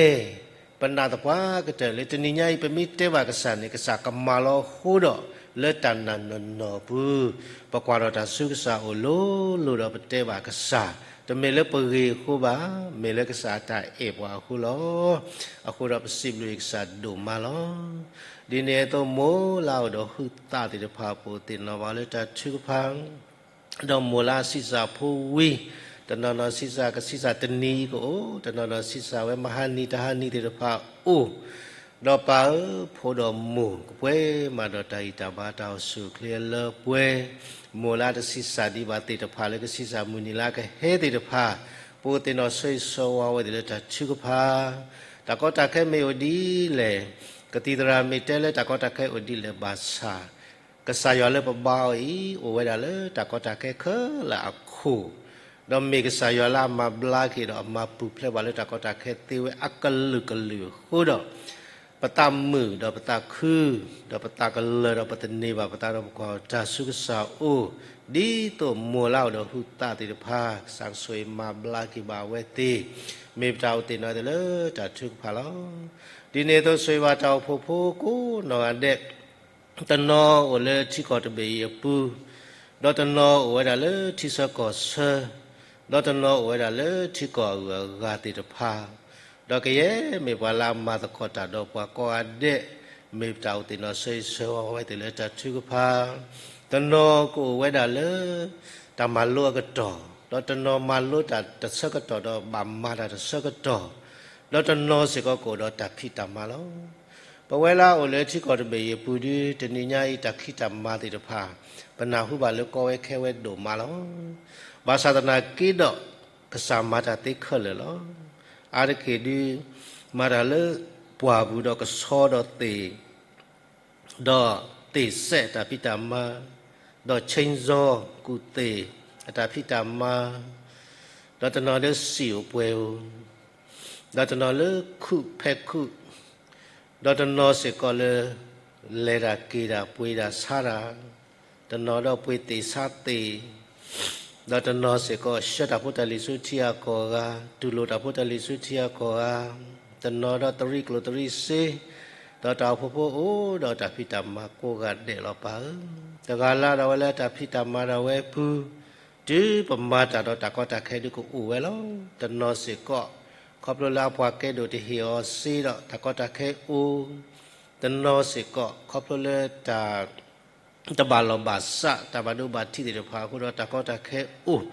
ပနာ်သပှၢ်ကတၢၢ်လၢတနံၤညါအံၤ ပမ့ၢ်တဲဘၣ်ကစၢ်န့ၣ် ကစၢ်ကမၤလီၤအဃိဒီး လၢတၢ်နာ်နီၢ်နီၢ်အပူၤ ပကွၢ်ထီၣ်တၢ်ဆူကစၢ်အအိၣ်လိၤလိၤဒီးပတဲဘၣ်ကစၢ်, တမ့ၢ်လၢပဂ့ၤအဃိဘၣ်, မ့ၢ်လၢကစၢ်အတၢ်အဲၣ်ပှၤအဃိလီၤ. အဃိဒီးပစံးဘျုးကစၢ်ဒိၣ်မးလီၤ. ဒ်န့ၣ်အသိး မိၢ်လၢအအိၣ်ဒီးဟုသးသ့ၣ်တဖၣ် ပအိၣ်သ့ၣ်နီၣ်ဘၣ်လၢတၢ်ထုကဖၣ် ဒီးမိၢ်လၢအဆံးစၢ်ဖိဝံၤ, တနီၤနီၤဆံးစၢ်ကဆံးစၢ်တနံၤအံၤကအိၣ်, တနီၤနီၤဆံးစၢ်ဝဲမဟါနံၤတဟါနံၤသ့ၣ်တဖၣ်အိၣ်, ဒီးပၢ်ဧၢ, ဖိဒီးမိၢ်ကပှဲၤမးဒီးတၢ်ဂံၢ်တၢ်ဘါတၢ်အိၣ်ဆူၣ်အိၣ်ချ့အလၢပှဲၤ, မိၢ်လၢတဆံးစၢ်ဒံးဘၣ်သ့ၣ်တဖၣ်လၢကဆံးစၢ်မုၢ်နံၤလၢအကဟဲသ့ၣ်တဖၣ်, ပအိၣ်သ့ၣ်နီၣ်ဆၢဂ့ၤဆၢဝါဝဲသ့ၣ်လၢတၢ်ထုကဖၣ်, တၢ်ကီတၢ်ခဲမ့ၢ်အိၣ်ဒ်လဲၣ်, ကသံၣ်သရၣ်မ့ၢ်တဲလၢတၢ်ကီတၢ်ခဲအိၣ်ဒ်လဲၣ်ဘၣ်ဆၣ် ကစၢ်ယွၤလၢပဘါအီၤအံၤ အိၣ်ဝဲဒၣ်လၢတၢ်ကီတၢ်ခဲခဲလၢာ်အခိၣ်, ဒီးမ့ၢ်ကစၢ်ယွၤလၢအမၤဘျါက့ၤဒီးအမၤပူၤဖျဲးဘၣ်လၢတၢ်ကီတၢ်ခဲသ့ဝဲအကလုာ်ကလုာ်အဃိဒီး, ပသးမုာ်ဒီးပသးခု, ဒီးပသးကလၢၤဒီးပသန့ၤဘၣ်ပသးဒီးပကွၢ်တၢ်ဆူကစၢ်အအိၣ်, ဒ်သိးမိၢ်လၢအအိၣ်ဒီးဟုသးသ့ၣ်တဖၣ် ကစၢ်ကဆိၣ်ဂ့ၤမၤဘျါက့ၤဘၣ်အဝဲသ့ၣ်, မ့ၢ်ပတၢ်အိၣ်သ့ၣ်နီၣ်သ့ၣ်လၢတၢ်ထုကဖၣ်လီၤ. ဒ်န့ၣ်အသိးဆိၣ်ဂ့ၤဘၣ်တၢ်အိၣ်ဖှိၣ်ဖိကိးနီၢ်ဂၤဒဲး တနီၤအိၣ်လၢထံကီၢ်တဘ့ၣ်အံၤအပူၤ, ဒီးတနီၤအိၣ်ဝဲဒၣ်လၢထံဆၢကီၢ်ဆၢ, ဒီးတနီၤအိၣ်ဝဲဒၣ်လၢထံကီၢ်အဂုၤအဂၤသ့ၣ်တဖၣ်, ဒီးကယဲၢ်မ့ၢ်ပှၤလၢအမၤသကိးတၢ်ဒီးပှၤကိးဂၤဒဲး, မ့ၢ်ပတၢ်အိၣ်သ့ၣ်နီၣ်ဆၢဂ့ၤဆၢဝါဝဲသ့ၣ်လၢတၢ်ထုကဖၣ်, တနီၤကအိၣ်ဝဲဒၣ်လၢ တၢ်မၤလိအကတီၢ်, ဒီးတနီၤမၤလိတၢ်တဆၢကတီၢ်ဒီးဘၣ်မၤတၢ်တဆၢကတီၢ်, ဒီးတနီၤစ့ၢ်ကီးကအိၣ်ဒီးတၢ်ဖံးတၢ်မၤလီၤ. ပဝဲလၢအအိၣ်လၢထံကီၢ်တဘ့ၣ်အံၤအပူၤဒီး တနံၤညါအံၤတၢ်ဖံးတၢ်မၤသ့ၣ်တဖၣ် ပနၢ်ဟူဘၣ်လၢကီဝဲခဲဝဲဒိၣ်မးလီၤ. ဘၣ်ဆၣ်သနာ်က့ဒီး ကစၢ်မၤတၢ်သ့ခဲလၢာ်လီၤ. အါတက့ၢ်ဒုး မၤတၢ်လၢပှၢ်ပူၤဒီးကဆီဒီးသ့ၣ် ဒီးသ့ၣ်စဲးအတၢ်ဖံးတၢ်မၤ, ဒီး chainsaw ကူၣ်သ့ၣ်အတၢ်ဖံးတၢ်မၤ, ဒီးတနီၤလၢစံၣ်အိၣ်ပှဲၤအိၣ်, ဒီးတနီၤလၢခူၣ်ဖဲခူၣ်, ဒီးတနီၤစ့ၢ်ကီးလၢ လဲၤတၢ်က့ၤတၢ်ပှ့ၤတၢ်ဆါတၢ်, တနီၤဒီးပှ့ၤသ့ၣ်ဆါသ့ၣ်, ဒီးတနီၤစ့ၢ်ကီးဆှၢတၢ်ဖိတၢ်လံၤဆူထံအကီၢ်အဂၤ, တူၢ်လိာ်တၢ်ဖိတၢ်လံၤဆူထံအကီၢ်အဂၤ, တနီၤဒီးတရံးကျိၣ်တရံးစ့, ဒီးတၢ်အိၣ်ဖှိၣ်ဖိအိၣ်ဒီးတၢ်ဖံးတၢ်မၤကိးဂၤဒဲးလီၤပၢ်ဧၢ. တဂၤလၢ်ဒီးဝဲလၢတၢ်ဖံးတၢ်မၤဒၣ်ဝဲပူၤ, တုၤပမၤတၢ်ဒီးတၢ်ကီတၢ်ခဲဒုးကအိၣ်ဝဲလီၤ. တနီၤစ့ၢ်ကီး ခီဖျိလၢအပှၤကဲဒိၣ်တဟ့ၣ်အီၤစ့ဒီးတၢ်ကီတၢ်ခဲအိၣ်, တနီၤစ့ၢ်ကီး ခီဖျိလၢတၢ် တဘၣ်လီၢ်ဘၣ်စး တၢ်ဘၣ်ဒိဘၣ်ထံးသ့ၣ်တဖၣ်အဃိဒီးတၢ်ကီတၢ်ခဲအိၣ်,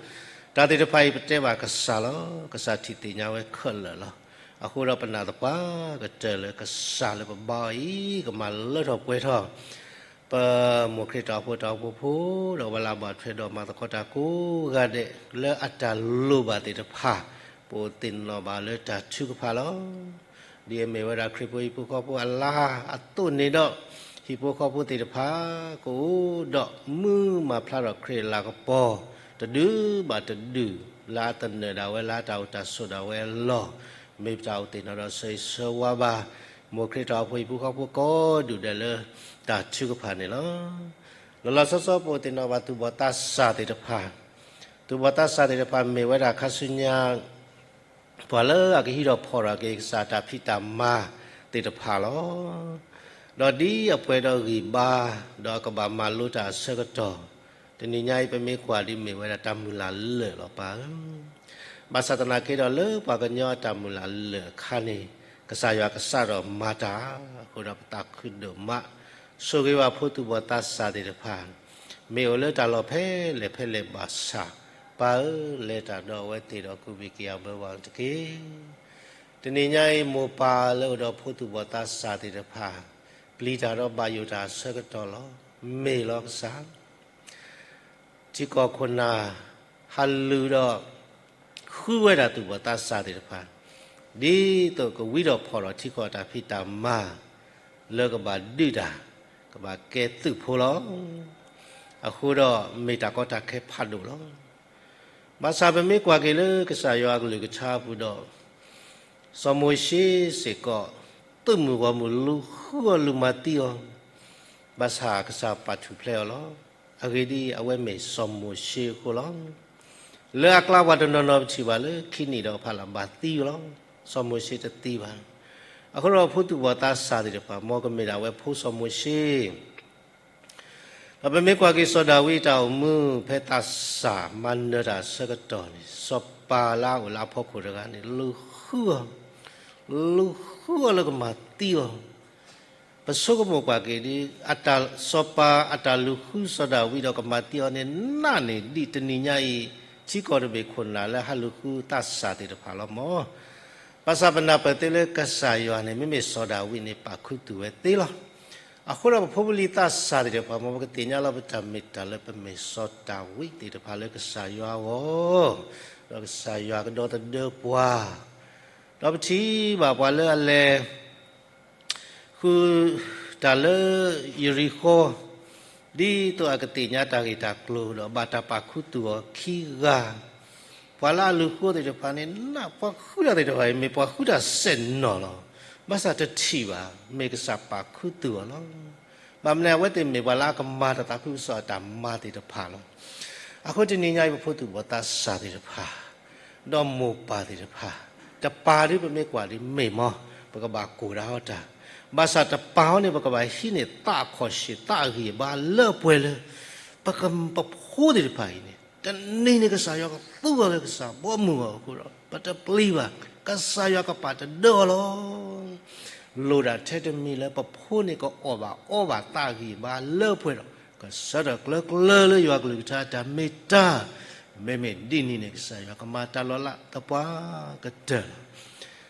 တၢ်သ့ၣ်တဖၣ်အံၤပတဲဘၣ်ကစၢ်လီၤ. ကစၢ်ထံၣ်သ့ၣ်ညါဝဲခဲလၢာ်လီၤ. အဃိဒီးပနာ်သပှၢ်ကတၢၢ်လၢကစၢ်လၢပဘါအီၤအံၤ ကမၤလၢထီၣ်ပှဲၤထီၣ် ပမိၢ်ခရံာ်တၢ်အိၣ်ဖှိၣ်တၢ်အိၣ်ဖှိၣ်ဖိ ဒီးဝဲလၢအဘၣ်ထွဲဒီးမၤသကိးတၢ်ကိးဂၤဒဲး လၢအတၢ်လိၣ်ဘၣ်သ့ၣ်တဖၣ် ပအိၣ်သ့ၣ်နီၣ်ဘၣ်လၢတၢ်ထုကဖၣ်လီၤ. ဒ်အမ့ၢ်ဝဲဒၣ်ခရံာ်ဖိဟံၣ်ဖိဃီဖိအလါအသိးန့ၣ်ဒီး ဟံၣ်ဖိဃီဖိသ့ၣ်တဖၣ် ကအိၣ်ဒီးမုာ်မၤဖျါထီၣ်ခရံာ်အလၤကပီၤ တဒုဘၣ်တဒု လၢအသနၢၣ်ဒၣ်ဝဲလၢတၢ်အိၣ်တၢ်ဆိးဒၣ်ဝဲအလီၢ် မ့ၢ်ပတၢ်အိၣ်သ့ၣ်နီၣ်ဒီးဆၢဂ့ၤဆၢဝါဘၣ် မိၢ်ခရံာ်တၢ်အိၣ်ဖှိၣ်ဟံၣ်ဖိဃီဖိကိးဒူၣ်ဒဲးလၢတၢ်ထုကဖၣ်န့ၣ်လီၤ. လီၤလီၤဆီဆီပအိၣ်သ့ၣ်နီၣ်ဘၣ်သူၣ်ဘီၣ်သးစၢ်သ့ၣ်တဖၣ်, သူၣ်ဘီၣ်သးစၢ်သ့ၣ်တဖၣ်မ့ၢ်ဝဲဒၣ်ခါဆူညါ ပှၤလၢအကဟံးထီၣ်ဖီၣ်ထီၣ်က့ၤကစၢ်တၢ်ဖံးတၢ်မၤသ့ၣ်တဖၣ်လီၤ. ဒီးဒ်အပှဲၤဒီးဂံၢ်ဘါ ဒီးအကဘၣ်မၤလိတၢ်အဆၢကတီၢ်, တနံၤညါအံၤပမ့ၢ်ကွၢ်ဒ်မ့ၢ်ဝဲဒၣ်တၢ်မုၢ်လၢ်လၢာ်လီၤပၢ်ဧၢ. ဘၣ်ဆၣ်သနာ်က့ဒီးလၢပှၤကညီအတၢ်မုၢ်လၢ်လၢာ်အခါန့ၣ် ကစၢ်ယွၤကစးထီၣ်မၤတၢ်အဃိဒီးပသးခုဒိၣ်မး, ဆိၣ်ဂ့ၤဘၣ်ဖိသူၣ်ဘီၣ်သးစၢ်သ့ၣ်တဖၣ်, မ့ၢ်အိၣ်လၢတၢ်လီၢ်ဖဲလဲၣ်ဖဲလဲၣ်ဘၣ်ဆၣ်, ပၢ်ဧၢ, လဲၤတၢ်ဒီးအဝဲသ့ၣ်ဒီးကူးဘံၣ်က့ၤအဘၢဘၣ်တက့ၢ်. တနံၤညါအံၤ မိၢ်ပၢ်လၢအိၣ်ဒီးဖိသူၣ်ဘီၣ်သးစၢ်သ့ၣ်တဖၣ် ပျံၤတၢ်ဒီးဘၣ်ယိၣ်တၢ်အဆၢကတီၢ်လီၤ. မ့ၢ်လီၤကစၢ် ထံကီၢ်ခိၣ်နၢ် ဟးလူၤဒီး ဃုဝဲဒၣ်သူၣ်ဘီၣ်သးစၢ်သ့ၣ်တဖၣ် ဒ်သိးကဝံဒီးဖီၣ်ဒီးထံကီၢ်တၢ်ဖံးတၢ်မၤ လၢကဘၣ်ဒုးတၢ် ကဘၣ်ကဲသုးဖိလီၤ. အဃိဒီးမ့ၢ်တၢ်ကီတၢ်ခဲဖးဒိၣ်လီၤ. ဘၣ်ဆၣ်ပမ့ၢ်ကွၢ်က့ၤလၢကစၢ်ယွၤအကလုၢ်ကထါအပူၤဒီး စီၤမိၤၡ့စ့ၢ်ကီး သုးမုၢ်ဂီၢ်မုၢ်လူၤဃုအီၤလူၤမၤသံအီၤ, ဘၣ်ဆၣ်ကစၢ်ပာ်ထူၣ်ဖျဲးအီၤလီၤ. အဂ့ၢ်ဒ်အံၤ, အဝဲမ့ၢ်စီၤမိၤၡ့အဃိလီၤ. လၢအကျါပှၤတနီၤနီၤပထံၣ်ဘၣ်လၢခံနံၣ်ဒီးဖးလၢ်ဘၣ်သံလီၤ. စီၤမိၤၡ့တသံဘၣ်. အဃိဒီးဖိသူၣ်ဘီၣ်သးစၢ်သ့ၣ်တဖၣ် မ်ကမ့ၢ်ဒၣ်ဝဲဖိစီၤမိၤၡ့ ဒီးပမ့ၢ်ကွၢ်က့ၤစီၤဒၤဝံးအတၢ်အိၣ်မူ ဖဲသးစၢ်မၤနၢၤတၢ်အဆၢကတီၢ်န့ၣ် စီၤပၤလၢအအိၣ်လၢအဖီခိၣ်တဂၤန့ၣ် လူၤဃုအီၤ, လူၤဃုအီၤလၢကမၤသံအီၤ. ပဆိကမိၣ်ကွၢ်က့ၤဒ် စီၤပၤအတၢ်လူၤဃုစီၤဒၤဝံးဒီးကမၤသံအီၤန့ၣ် နးန့ၢ်ဒံးတနံၤညါအံၤ ထံကီၢ်တဘ့ၣ်ခိၣ်နၢ်လၢဟးလူၤဃုသးစၢ်သ့ၣ်တဖၣ်လီၤမၢ်. ဘၣ်ဆၣ်ပနၢ်ပၢၢ်သ့လၢကစၢ်ယွၤန့ၣ် မ့မ့ၢ်စီၤဒၤဝံးန့ၣ် ပာ်ခူသူၣ်ဝဲသ့လီၤ. အဃိဒီးပဖိပလံၤသးစၢ်သ့ၣ်တဖၣ် မ်ပကသ့ၣ်ညါလီၤပတၢ်မ့ၢ်တၢ်လၢပမ့ၢ်စီၤဒၤဝံးသ့ၣ်တဖၣ်လၢကစၢ်ယွၤအဂီၢ်, ဒီးကစၢ်ယွၤကဒီသဒၢပှၤ, ဒီးပထံၣ်ဘၣ်ပှၤလၢအလဲၤ ဃုတၢ်လၢယရံၣ်ဃီ, ဒ်သိးအကသ့ၣ်ညါတၢ်ဂ့ၢ်တၢ်ကျိၤဒီးဘၣ်တၢ်ပာ်ခူသူၣ်အီၤခံဂၤ, ပှၤလၢအလူၤဃုသ့ၣ်တဖၣ်န့ၣ် နးပှၤဃုတၢ်သ့ၣ်တဖၣ်အံၤ မ့ၢ်ပှၤဃုတၢ်စဲၣ်နီၤလီၤ. ဘၣ်ဆၣ်တထံၣ်ဘၣ် မ့ၢ်ကစၢ်ပာ်ခူသူၣ်အီၤလီၤ. ဘၣ်မနုၤအဝဲသ့ၣ်မ့ၢ်ပှၤလၢအကမၤတၢ်သးခုကစီၣ်အတၢ်မၤသ့ၣ်တဖၣ်လီၤ. အဃိတနံၤညါအံၤ ပဖိသူၣ်ဘီၣ်သးစၢ်သ့ၣ်တဖၣ် ဒီးမိၢ်ပၢ်သ့ၣ်တဖၣ်, တပၤဒ်ပမ့ၢ်ကွၢ်ဒ်မ့ၢ်မၢ် ပကဘၣ်ကိၢ်ဒၣ်အီၤတၢ်, ဘၣ်ဆၣ်တပၤအီၤန့ၣ် ပကဘၣ်ဟံးန့ၢ်သးအခီၣ်ဆ့ၣ်သးအဂံၢ်အဘါလၢပှဲၤလၢ ပက ပဖိသ့ၣ်တဖၣ်အံၤန့ၣ် တနံၤန့ၣ်ကစၢ်ယွၤကသူအီၤလၢကစၢ်ဘီမုၢ်အီၤအဃိဒီး ပတပျံၤဘၣ်, ကစၢ်ယွၤကပာ်တဒၢအီၤလီၤ. လိၣ်ဒၣ်ထဲတမံၤလၢပဖိန့ၣ်ကအိၣ်ဘၣ်အီဘၣ်သးအဂံၢ်အဘါလၢပှဲၤဒီး ကဆၢထၢၣ်ကျၢၤကျၢၤလၢယွၤကလုၢ်ကထါတၢ်မ့ၢ်တၢ်, မ့မ့ၢ်ဒ်န့ၣ်န့ၣ် ကစၢ်ယွၤကမၤတၢ်လီၤလးသပှၢ်ကတၢၢ်လီၤ.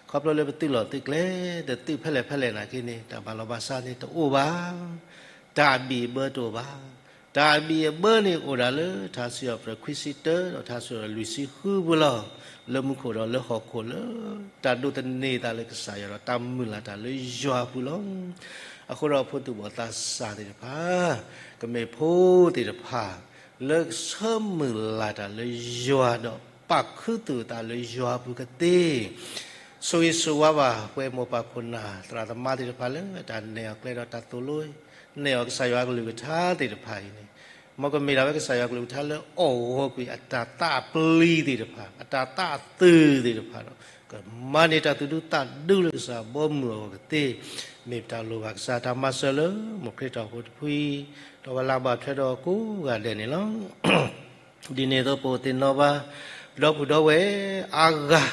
ခီဖျိလၢပသုးလီၢ်သုးကျဲ တသုးဖဲလဲၣ်ဖဲလဲၣ်နာ်က့န့ၣ် တၢ်ဘၣ်လီၤဘၣ်စးန့ၣ်တအိၣ်ဘၣ်, တၢ်အဘံၣ်အဘၢတအိၣ်ဘၣ်. တၢ်အဘံၣ်အဘၢန့ၣ်အိၣ်ဒၣ်လၢ ထါစံးထီၣ်ပတြၢၤခွံဆံတၢ ဒီးထါစံးထီၣ်လွံၢ်ဆံဃုပူၤလီၤ. လၢမူခိၣ်ဒီးလၢဟီၣ်ခိၣ်လၢ တၢ်ဒိးသန့ၤသးလၢကစၢ်ယွၤဒီးတၢ်မုၢ်လၢ်တၢ်လၢယွၤအပူၤလီၤ. အဃိဒီးဖိသူၣ်ဘီၣ်သးစၢ်သ့ၣ်တဖၣ်, ကမ့ၢ်ဖိသ့ၣ်တဖၣ် လၢဆၢမုၢ်လၢ်တၢ်လၢယွၤဒီးပာ်ခူသူၣ်အသးလၢယွၤအပူၤကသ့ ဆိၣ်ဂ့ၤဆိၣ်ဝါဘၣ် ပဝဲမိၢ်ပၢ်ခိၣ်နၢ်သရၣ်သမါသ့ၣ်တဖၣ်လၢတၢ်နဲၣ်အီၤကျဲဒီးတၢ်သိၣ်လိ နဲၣ်အီၤကစၢ်ယွၤကလုၢ်ကထါသ့ၣ်တဖၣ်အံၤန့ၣ်, မ်ကမ့ၢ်ဒၣ်ဝဲကစၢ်ယွၤကလုၢ်ကထါလၢအီၣ်ဂီၤကွံာ်အတၢ်သးအပျံၤသ့ၣ်တဖၣ်, အတၢ်သးအသုးသ့ၣ်တဖၣ်ဒီး ကမၤန့ၢ်တၢ်သူၣ်ဒူသးဒူလၢကစၢ်ဘီမုၢ်အဂီၢ်ကသ့, မ့ၢ်ပတၢ်လိၣ်ဘၣ်ကစၢ်တၢ်မၤစၢၤလၢမိၢ်ခရံာ်တၢ်အိၣ်ဖှိၣ်တဖုအံၤ, ဒီးပလၢ်ဘၣ်ထွဲဒီးကိးဂၤဒဲးန့ၣ်လီၤ. ဒ်န့ၣ်အသိးပအိၣ်သ့ၣ်နီၣ်ဘၣ် ဒီပုၢ်ဒီဝဲၢ်အါဂၤ,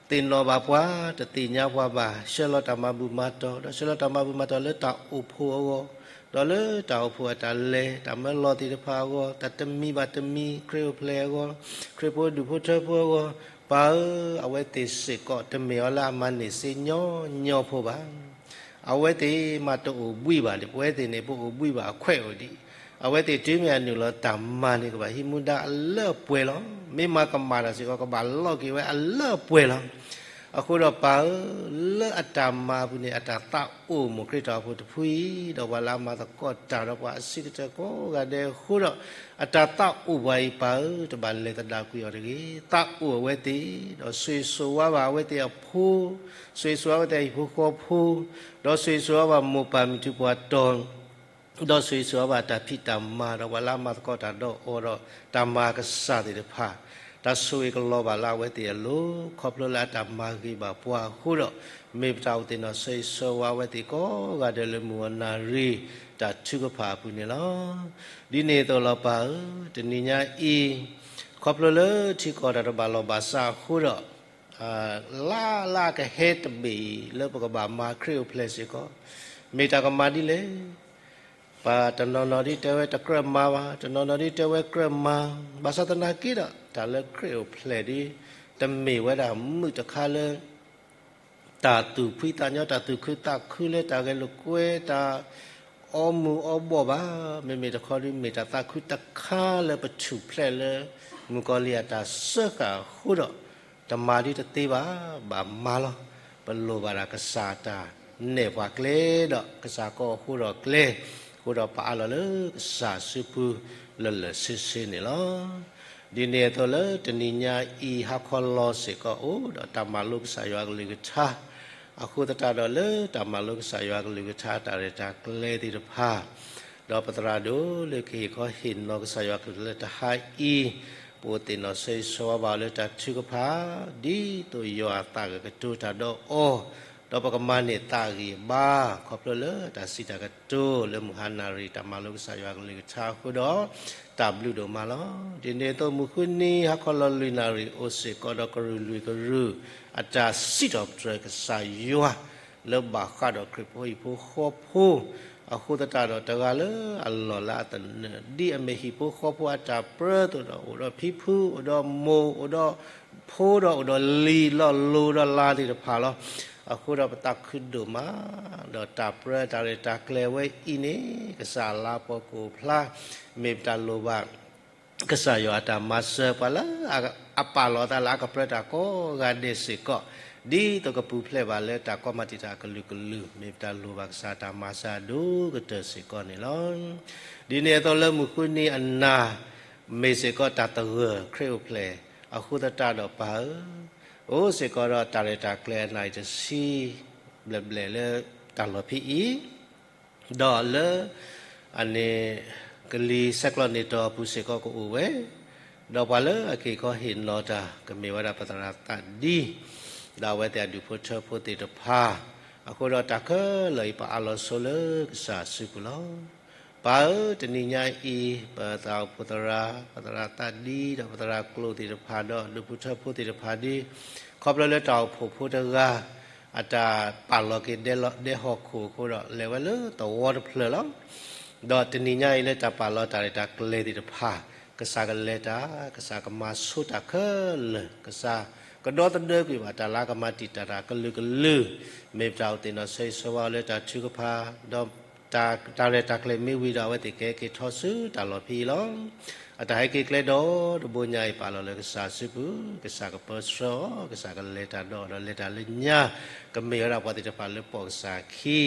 သ့ၣ်နီၣ်ဘၣ်ပှၤ, တသ့ၣ်ညါပှၤဘၣ်, ဆှၢလီၤတၢ်မၤဘူၣ်မၤတီၤ, ဒီးဆှၢလီၤတၢ်မၤဘူၣ်မၤတီၤလၢတၢ်အိၣ်ဖှိၣ်အဂီၢ်, ဒီးလၢတၢ်အိၣ်ဖှိၣ်အတၢ်လဲၤ တၢ်မၢလီၤသ့ၣ်တဖၣ်အဂီၢ်, တၢ်တမံၤဘၣ်တမံၤ ခရံာ်အိၣ်ဖျဲၣ်အဂီၢ်, ခရံာ်ဖိဒူၣ်ဖိထၢဖိအဂီၢ်, ပၢ်ဧၢ, အဝဲသ့ၣ်စ့ၢ်ကီးတမ့ၢ်အီၤလၢအမၤန့ၢ်စ့ညီညီဖိဘၣ်. အဝဲသ့ၣ်မးတအိၣ်ဘှံးဘၣ်ဒီး ပဝဲသ့ၣ်န့ၣ် ပအိၣ်ဘှံးဘၣ်အခွဲးအိၣ်ဒံး, အဝဲသ့ၣ်တုၤမ့ၢ်အနုာ်လီၤတၢ်မၤန့ၣ် ကဘၣ်ဟံးမူဒါအလၢအပှဲၤလီၤ. မ့ၢ်မၤကမၣ်တၢ်စ့ၢ်ကီး ကဘၣ်လီက့ၤဝဲအလၢအပှဲၤလီၤ. အဃိဒီးပၢ်ဧၢ, လၢအတၢ်မၤအပူၤန့ၣ် အတၢ်သးအိၣ်မိၢ်ခရံာ်တၢ်အိၣ်ဖှိၣ်တဖုအံၤ, ဒီးပှၤလၢအမၤသကိးတၢ်ဒီးပှၤအဆံးကတၢၢ်ကိးဂၤဒဲးအဃိဒီး, အတၢ်သးအိၣ်ပှၤအံၤပၢ်ဧၢ, တဘၣ်လဲၤသဒၣ်ကွံာ်အီၤတဂ့ၤ. သးအိၣ်အဝဲသ့ၣ်, ဒီးဆိၣ်ဂ့ၤဆိၣ်ဝါဘၣ်အဝဲသ့ၣ်အဖိ, ဆိၣ်ဂ့ၤဆိၣ်ဝါအဝဲသ့ၣ်အဟံၣ်ဖိဃီဖိ, ဒီးဆိၣ်ဂ့ၤဆိၣ်ဝါဘၣ်မိၢ်ပၢ်မုၢ်ထူၣ်ပှၤတီၤ ဒီးဆိၣ်ဂ့ၤဆိၣ်ဝါဘၣ်တၢ်ဖံးတၢ်မၤဒီးပှၤလၢအမၤသကိးတၢ်ဒီးအီၤဒီးတၢ်မၤကစၢ်သ့ၣ်တဖၣ်, တၢ်ဆိၣ်ဂ့ၤကလီၤဘၣ်လၢအဝဲသ့ၣ်အလိၤ, ခီဖျိလၢအတၢ်မၤဂ့ၤဘၣ်ပှၤအဃိဒီး, မ့ၢ်ပတၢ်အိၣ်သ့ၣ်နီၣ်ဆိၣ်ဂ့ၤဆိၣ်ဝါအဝဲသ့ၣ်ကိးဂၤဒဲးလၢမုၢ်ဂီၤနၣ်ရံၣ်တၢ်ထုကဖၣ်အပူၤန့ၣ်လီၤ. ဒ်န့ၣ်အသိးလီၤပၢ်ဧၢ, တနံၤညါအံၤ, ခီဖျိလၢထံကီၢ်တၢ်တဘၣ်လီၢ်ဘၣ်စးအဃိဒီး လၢလၢကဟဲတဘ့ၣ်အံၤ လၢပကဘၣ်မၤခရံာ်အိၣ်ဖျဲၣ်စ့ၢ်ကီး, မ့ၢ်တၢ်ကမၤဒ်လဲၣ်. ပှၤတနီၤနီၤဒ်တဲဝဲတကြၢးမၤဘၣ်, တနီၤနီၤဒ်တဲဝဲကြၢးမၤ, ဘၣ်ဆၣ်သနာ်က့ဒီး တၢ်လၢခရံာ်အိၣ်ဖျဲၣ်ဒ် တမ့ၢ်ဝဲဒၣ်မုၢ်တခါလၢ တၢ်သူၣ်ဖှံသးညီ တၢ်သူၣ်ခုသးခုလၢတၢ်ဂဲၤလိာ်ကွဲ တၢ်အီမူၤအီဘှီၣ်ဘၣ်. မ့မ့ၢ်တခီဒု မ့ၢ်တၢ်သးခုတခါလၢပထူၣ်ဖျဲးလၢ မုၣ်ကီၤလံၢ်အတၢ်စၢဃာ်အဃိဒီး တမၤဒုတသ့ဘၣ်, ဘၣ်မၤလီၤ. ပလိၣ်ဘၣ်ဒၣ်ကစၢ်တၢ်နဲၣ်ပှၤကျဲဒီး ကစၢ်ကီၢ်အဃိဒီးကျဲ, အဃိဒီးပအးလီၤလၢကစၢ်စုပူၤလၢာ်လၢာ်ဆ့ဆ့န့ၣ်လီၤ. ဒ်န့ၣ်အသိးလၢတနံၤညါအံၤ ဟါခီလီၤစ့ၢ်ကီးအိၣ်ဒီးတၢ်မၤလိကစၢ်ယွၤကလုၢ်ကထါ, အဃိသတးဒီးလၢတၢ်မၤလိကစၢ်ယွၤကလုၢ်ကထါတၢ်ရဲၣ်တၢ်ကျဲၤသ့ၣ်တဖၣ် ဒီးပသရၣ်ဒိၣ်လၢကဟ့ၣ်ခီဟ့ၣ်နီၤကစၢ်ယွၤကလုၢ်လၢတဟါအံၤ, ပအိၣ်သ့ၣ်နီၣ်ဆၢဂ့ၤဆၢဝါဘၣ်အီၤလၢတၢ်ထုကဖၣ်, ဒ်သိးယွၤအသးကကတိၤတၢ်ဒီးအီၤ, ဒီးပကမၤန့ၢ်သးအဂံၢ်အဘါ, ခီဖျိလၢတၢ်စံးတၢ်ကတိၤလၢမုၢ်ဟါနၣ်ရံၣ် တၢ်မၤလိကစၢ်ယွၤကလုၢ်ကထါအဃိဒီး, တၢ်ဘျုးဒိၣ်မးလီၤ. ဒ်န့ၣ်အသိးမုၢ်ဃုနံၤဟါခီလီၤလွံၢ်နၣ်ရံၣ် အိၣ်စ့ၢ်ကီးဒီးကရူၢ်လွံၢ်ကရူၢ် အတၢ်စံးထီၣ်ပတြၢၤကစၢ်ယွၤ လၢဘၣ်ဃးဒီးခရံာ်ဖိဟံၣ်ဖိဃီဖိ, အဃိသတးဒီးတဂၤလၢအလီၢ်လၢအသနၢၣ် ဒ်အမ့ၢ်ဟံၣ်ဖိဃီဖိအတၢ်ပြၢအသိးဒီး အိၣ်ဒီးဖံဖု အိၣ်ဒီးမိၢ် အိၣ်ဒီးဖိဒီး အိၣ်ဒီးလံာ်လီၢ်လိၤဒီးလါသ့ၣ်တဖၣ်လီၤ. အဃိဒီးပသးခုဒိၣ်မး, ဒီးတၢ်ပြၢတၢ်ရဲၣ်တၢ်ကျဲၤဝဲအံၤန့ၣ် ကစၢ်လၤပှီၤကအိၣ်ဖျါ, မ့ၢ်ပတၢ်လိၣ်ဘၣ် ကစၢ်ယွၤအတၢ်မၤစၢၤ ပှၤလၢအပာ်လီၤသးလၢအကပြၢတၢ်ကိးဂၤဒဲးစ့ၢ်ကီး, ဒ်သိးကပူၤဖျဲးဘၣ်လၢတၢ်ကီမၤတံာ်တာ်အကလုာ်ကလုာ် မ့ၢ်ပတၢ်လိၣ်ဘၣ်ကစၢ်တၢ်မၤစၢၤအဒိၣ်ကတၢၢ်စ့ၢ်ကီးန့ၣ်လီၤ. ဒ်န့ၣ်အသိးလၢမုၢ်ဃုနံၤအနၤ မ့ၢ်စ့ၢ်ကီးတၢ်သဂၢၢ်ခရံာ်အိၣ်ဖျဲၣ်, အဃိသတးဒီးပၢ်ဧၢ, အိၣ်စ့ၢ်ကီးဒီးတၢ်ရဲၣ်တၢ်ကျဲၤအနၣ်ရံၣ်တဆံဘျဲၣ်ဘျဲၣ်လၢတၢ်လီၢ်ဖံအံၤ ဒီးလၢ အန့ၣ် ကလံၤဆဲးကျိးန့ၢ်တီၤအပူၤစ့ၢ်ကီးကအိၣ်ဝဲ, ဒီးပှၤလၢအကဟ့ၣ်ခီဟ့ၣ်နီၤတၢ် ကမ့ၢ်ဝဲဒၣ်ပသရၣ်သးဒံ, ဒီးအဝဲသ့ၣ်အဒူၣ်ဖိထၢဖိသ့ၣ်တဖၣ်, အဃိဒီးတၢ်ခဲလၢာ်အံၤပအးလီၤဆိလၢကစၢ်စုပူၤလီၤ. ပၢ်ဧၢ, တနံၤညါအံၤ ပသးအိၣ်ဖှိၣ်သရၣ်, ပသရၣ်သးဒံ ဒီးပသရၣ်ကျိာ်သ့ၣ်တဖၣ် ဒီးဒူၣ်ဖိထၢဖိသ့ၣ်တဖၣ်ဒ် ခီဖျိလၢတၢ်အိၣ်ဖှိၣ်ဖိတဂၤ အတၢ်ပာ်လီၤက့ၤဒဲဟီၣ်ခိၣ်အဃိဒီး လဲၤဝဲလၢသဝီတဖျၢၣ်လီၤ. ဒီးတနံၤညါအံၤလၢတၢ်ပာ်လီၤတၢ်ရဲၣ်တၢ်ကျဲၤသ့ၣ်တဖၣ်, ကစၢ်ကလဲၤတၢ်, ကစၢ်ကမၤဆိတၢ်ခဲလၢာ်, ကစၢ်ကဒီသဒၢကွံာ်ဘၣ်တၢ်လၢအကမၤတံာ်တာ်တၢ်ကလုာ်ကလုာ်, မ့ၢ်ပတၢ်အိၣ်သ့ၣ်နီၣ်ဆၢဂ့ၤဆၢဝါအီၤလၢတၢ်ထုကဖၣ်, ဒီးတၢ်ရဲၣ်တၢ်ကျဲၤမ့ၢ်ဝံၤဒီး အဝဲသ့ၣ်ကဟဲက့ၤထီၣ်ဆူတၢ်လီၢ်ဖံအံၤလီၤ. အတၢ်ဟဲက့ၤကျဲဒီတဘိညါအံၤ ပာ်လီၤလၢကစၢ်စုပူၤ, ကစၢ်ကပၢဆှၢအီၤ, ကစၢ်ကလဲၤတၢ်ဒီးအီၤဒီးလဲၤတၢ်လၢညါ, ကမ့ၢ်ဝဲဒၣ်ပှၤသ့ၣ်တဖၣ်လၢပိာ်ကစၢ်အခံ,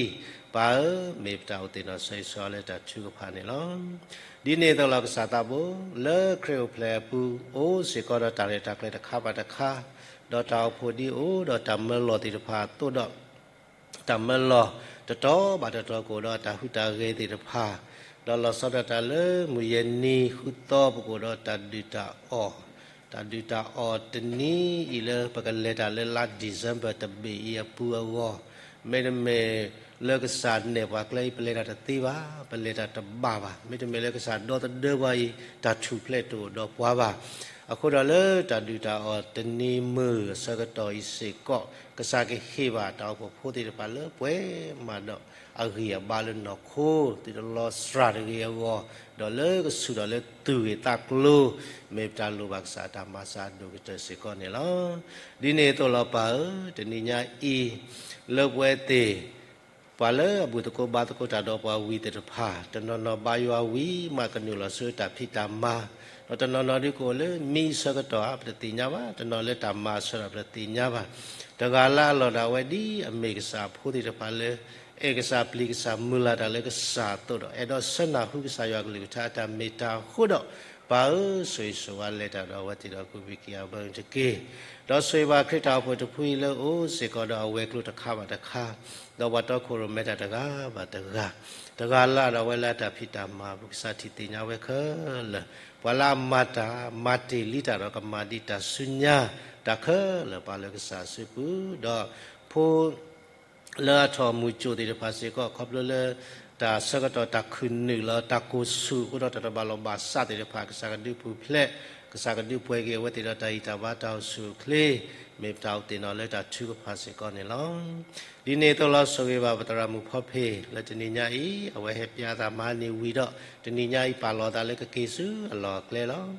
ပၢ်ဧၢ, မ့ၢ်ပတၢ်အိၣ်သ့ၣ်နီၣ်ဆၢဂ့ၤဆၢဝါလၢတၢ်ထုကဖၣ်န့ၣ်လီၤ. ဒ်န့ၣ်အသိးလီၤကစၢ်သးဘိ, လၢခရံာ်အိၣ်ဖျဲၣ်အပူၤ အိၣ်စ့ၢ်ကီးဒီးတၢ်ရဲၣ်တၢ်ကျဲၤတခါဘၣ်တခါ, ဒီးတၢ်အိၣ်ဖှိၣ်ဒ်အိၣ်ဒီးတၢ်မၢလီၤသ့ၣ်တဖၣ်အသိးဒီး တၢ်မၢလီၤတတီၤဘၣ်တတီၤကအိၣ်ဒီးတၢ်ဟူးတၢ်ဂဲၤသ့ၣ်တဖၣ်, ဒီးလီၤဆီဒၣ်တၢ်လၢမုၢ်ယဲၢ်နံၤဃုသီ ပကအိၣ်ဒီးတၢ်ဒုၣ်တၢ်အီၣ်, တၢ်ဒုၣ်တၢ်အီၣ်တနံၤအံၤလၢပကလဲၤတၢ်လၢလါ December တဘ့ၣ်အံၤအပူၤအဂီၢ်, မ့တမ့ၢ်လၢကစၢ်နဲၣ်ပှၤကျဲအံၤ ပလဲၤတၢ်တသ့ဘၣ်, ပလဲၤတၢ်တဘၣ်ဘၣ်, မ့တမ့ၢ်လၢကစၢ်ဒီသဒၢပှၤအံၤ တၢ်ထူၣ်ဖျဲးတအိၣ်ဒီးပှၤဘၣ်. အဃိဒီးလၢတၢ်ဒုၣ်တၢ်အီၣ်တနံၤမုၢ်အဆၢကတီၢ်အံၤစ့ၢ်ကီး, ကစၢ်ကဟ့ၣ်ဘၣ်တၢ်အိၣ်ဖှိၣ်ဖိသ့ၣ်တဖၣ်လၢပှဲၤမးဒီးအဂံၢ်အဘါလၢနီၢ်ခိ, သုတလီၤစှၤတဂ့ၤအဂီၢ်, ဒီးလၢကဆူၣ်ဒီးလၢသူၣ်ဂ့ၤသးကျိၤ, မ့ၢ်ပတၢ်လိၣ်ဘၣ်ကစၢ်တၢ်မၤစၢၤအဒိၣ်ကတၢၢ်စ့ၢ်ကီးန့ၣ်လီၤ. ဒ်န့ၣ်အသိးလီၤပၢ်ဧၢ, တနံၤညါအံၤ လၢပဝဲသ့ၣ် ပှၤလၢအဘူၣ်သကိးဘါသကိးတၢ်ဒီးပှၤဝံၤသ့ၣ်တဖၣ်, တနီၤနီၤဘါယွၤဝံၤမးကနုာ်လီၤဆူတၢ်ဖံးတၢ်မၤ, ဒီးတနီၤနီၤဒုးကအိၣ်လၢမံအဆၢကတီၢ်ဧါ ပတသ့ၣ်ညါဘၣ်, တနီၤလၢတၢ်မၤအဆၢကတီၢ် ပတသ့ၣ်ညါဘၣ်. တဂၤလၢအလီၢ်ဒၣ်ဝဲဒ်အမ့ၢ်ကစၢ်အဖိသ့ၣ်တဖၣ်လၢ အဲၣ်ကစၢ်ပျံၤကစၢ်မုၢ်လၢ်တၢ်လၢကစၢ်အသိးဒီး အဲၣ်ဒိးဆၢနၢ်ဟူကစၢ်ယွၤကလုၢ်ကထါအတၢ်မ့ၢ်တၢ်အဃိဒီး, ပၢ်ဧၢ, ဆိၣ်ဂ့ၤဆိၣ်ဝါလဲၤတၢ်ဒီးအဝဲသ့ၣ်ဒီး ကဝံၤက့ၤအဘၢတက့ၢ်. ဒီးဆိၣ်ဂ့ၤဘၣ်ခရံာ်တၢ်အိၣ်ဖှိၣ်တဖုအံၤလၢအိၣ်စ့ၢ်ကီးဒီးအဝဲၤကျိၤတခါဘၣ်တခါ, ဒီးပှၤတီခိၣ်ရိၣ်မဲတၢ်တဂၤဘၣ်တဂၤ, တဂၤလၢ်ဒီးအဝဲလၢအတၢ်ဖံးတၢ်မၤအပူၤ ကစၢ်ထံၣ်သ့ၣ်ညါဝဲခဲလၢာ်, ပှၤလၢအမၤတၢ်မၤတ့ၢ်လံတၢ်ဒီးကမၤဒံးတၢ်ဆူညါ, တၢ်ခဲလၢာ်ပာ်လၢကစၢ်စုပူၤ, ဒီးဖိ လၢအထီၣ်မူၤကၠိၣ်သ့ၣ်တဖၣ်စ့ၢ်ကီး ခီဖျိလၢ တၢ်ဆၢကတီၢ်တၢ်ခုၣ်နုာ်လီၤ တၢ်ကိၢ်ဆူၣ်အဃိဒီး တၢ်တဘၣ်လိာ်ဘၣ်စးသ့ၣ်တဖၣ် ကစၢ်ကဒုးပူၤဖျဲး, ကစၢ်ကဒုးပှဲၤက့ၤအဝဲသ့ၣ်ဒီးတၢ်ဂံၢ်တၢ်ဘါတၢ်အိၣ်ဆူၣ်အိၣ်ချ့, မ့ၢ်ပတၢ်အိၣ်သ့ၣ်နီၣ်လၢတၢ်ထုကဖၣ်စ့ၢ်ကီးန့ၣ်လီၤ. ဒ်န့ၣ်အသိးလီၤ ဆိၣ်ဂ့ၤဘၣ်ပသရၣ်မုၣ်ဖီဖ့ၣ် လၢတနံၤညါအံၤ အဝဲဟဲပျါသးမဟါနံၤဝံၤဒီး တနံၤညါအံၤပာ်လီၤသးလၢကက့ၤဆူအလီၢ်အကျဲလီၤ.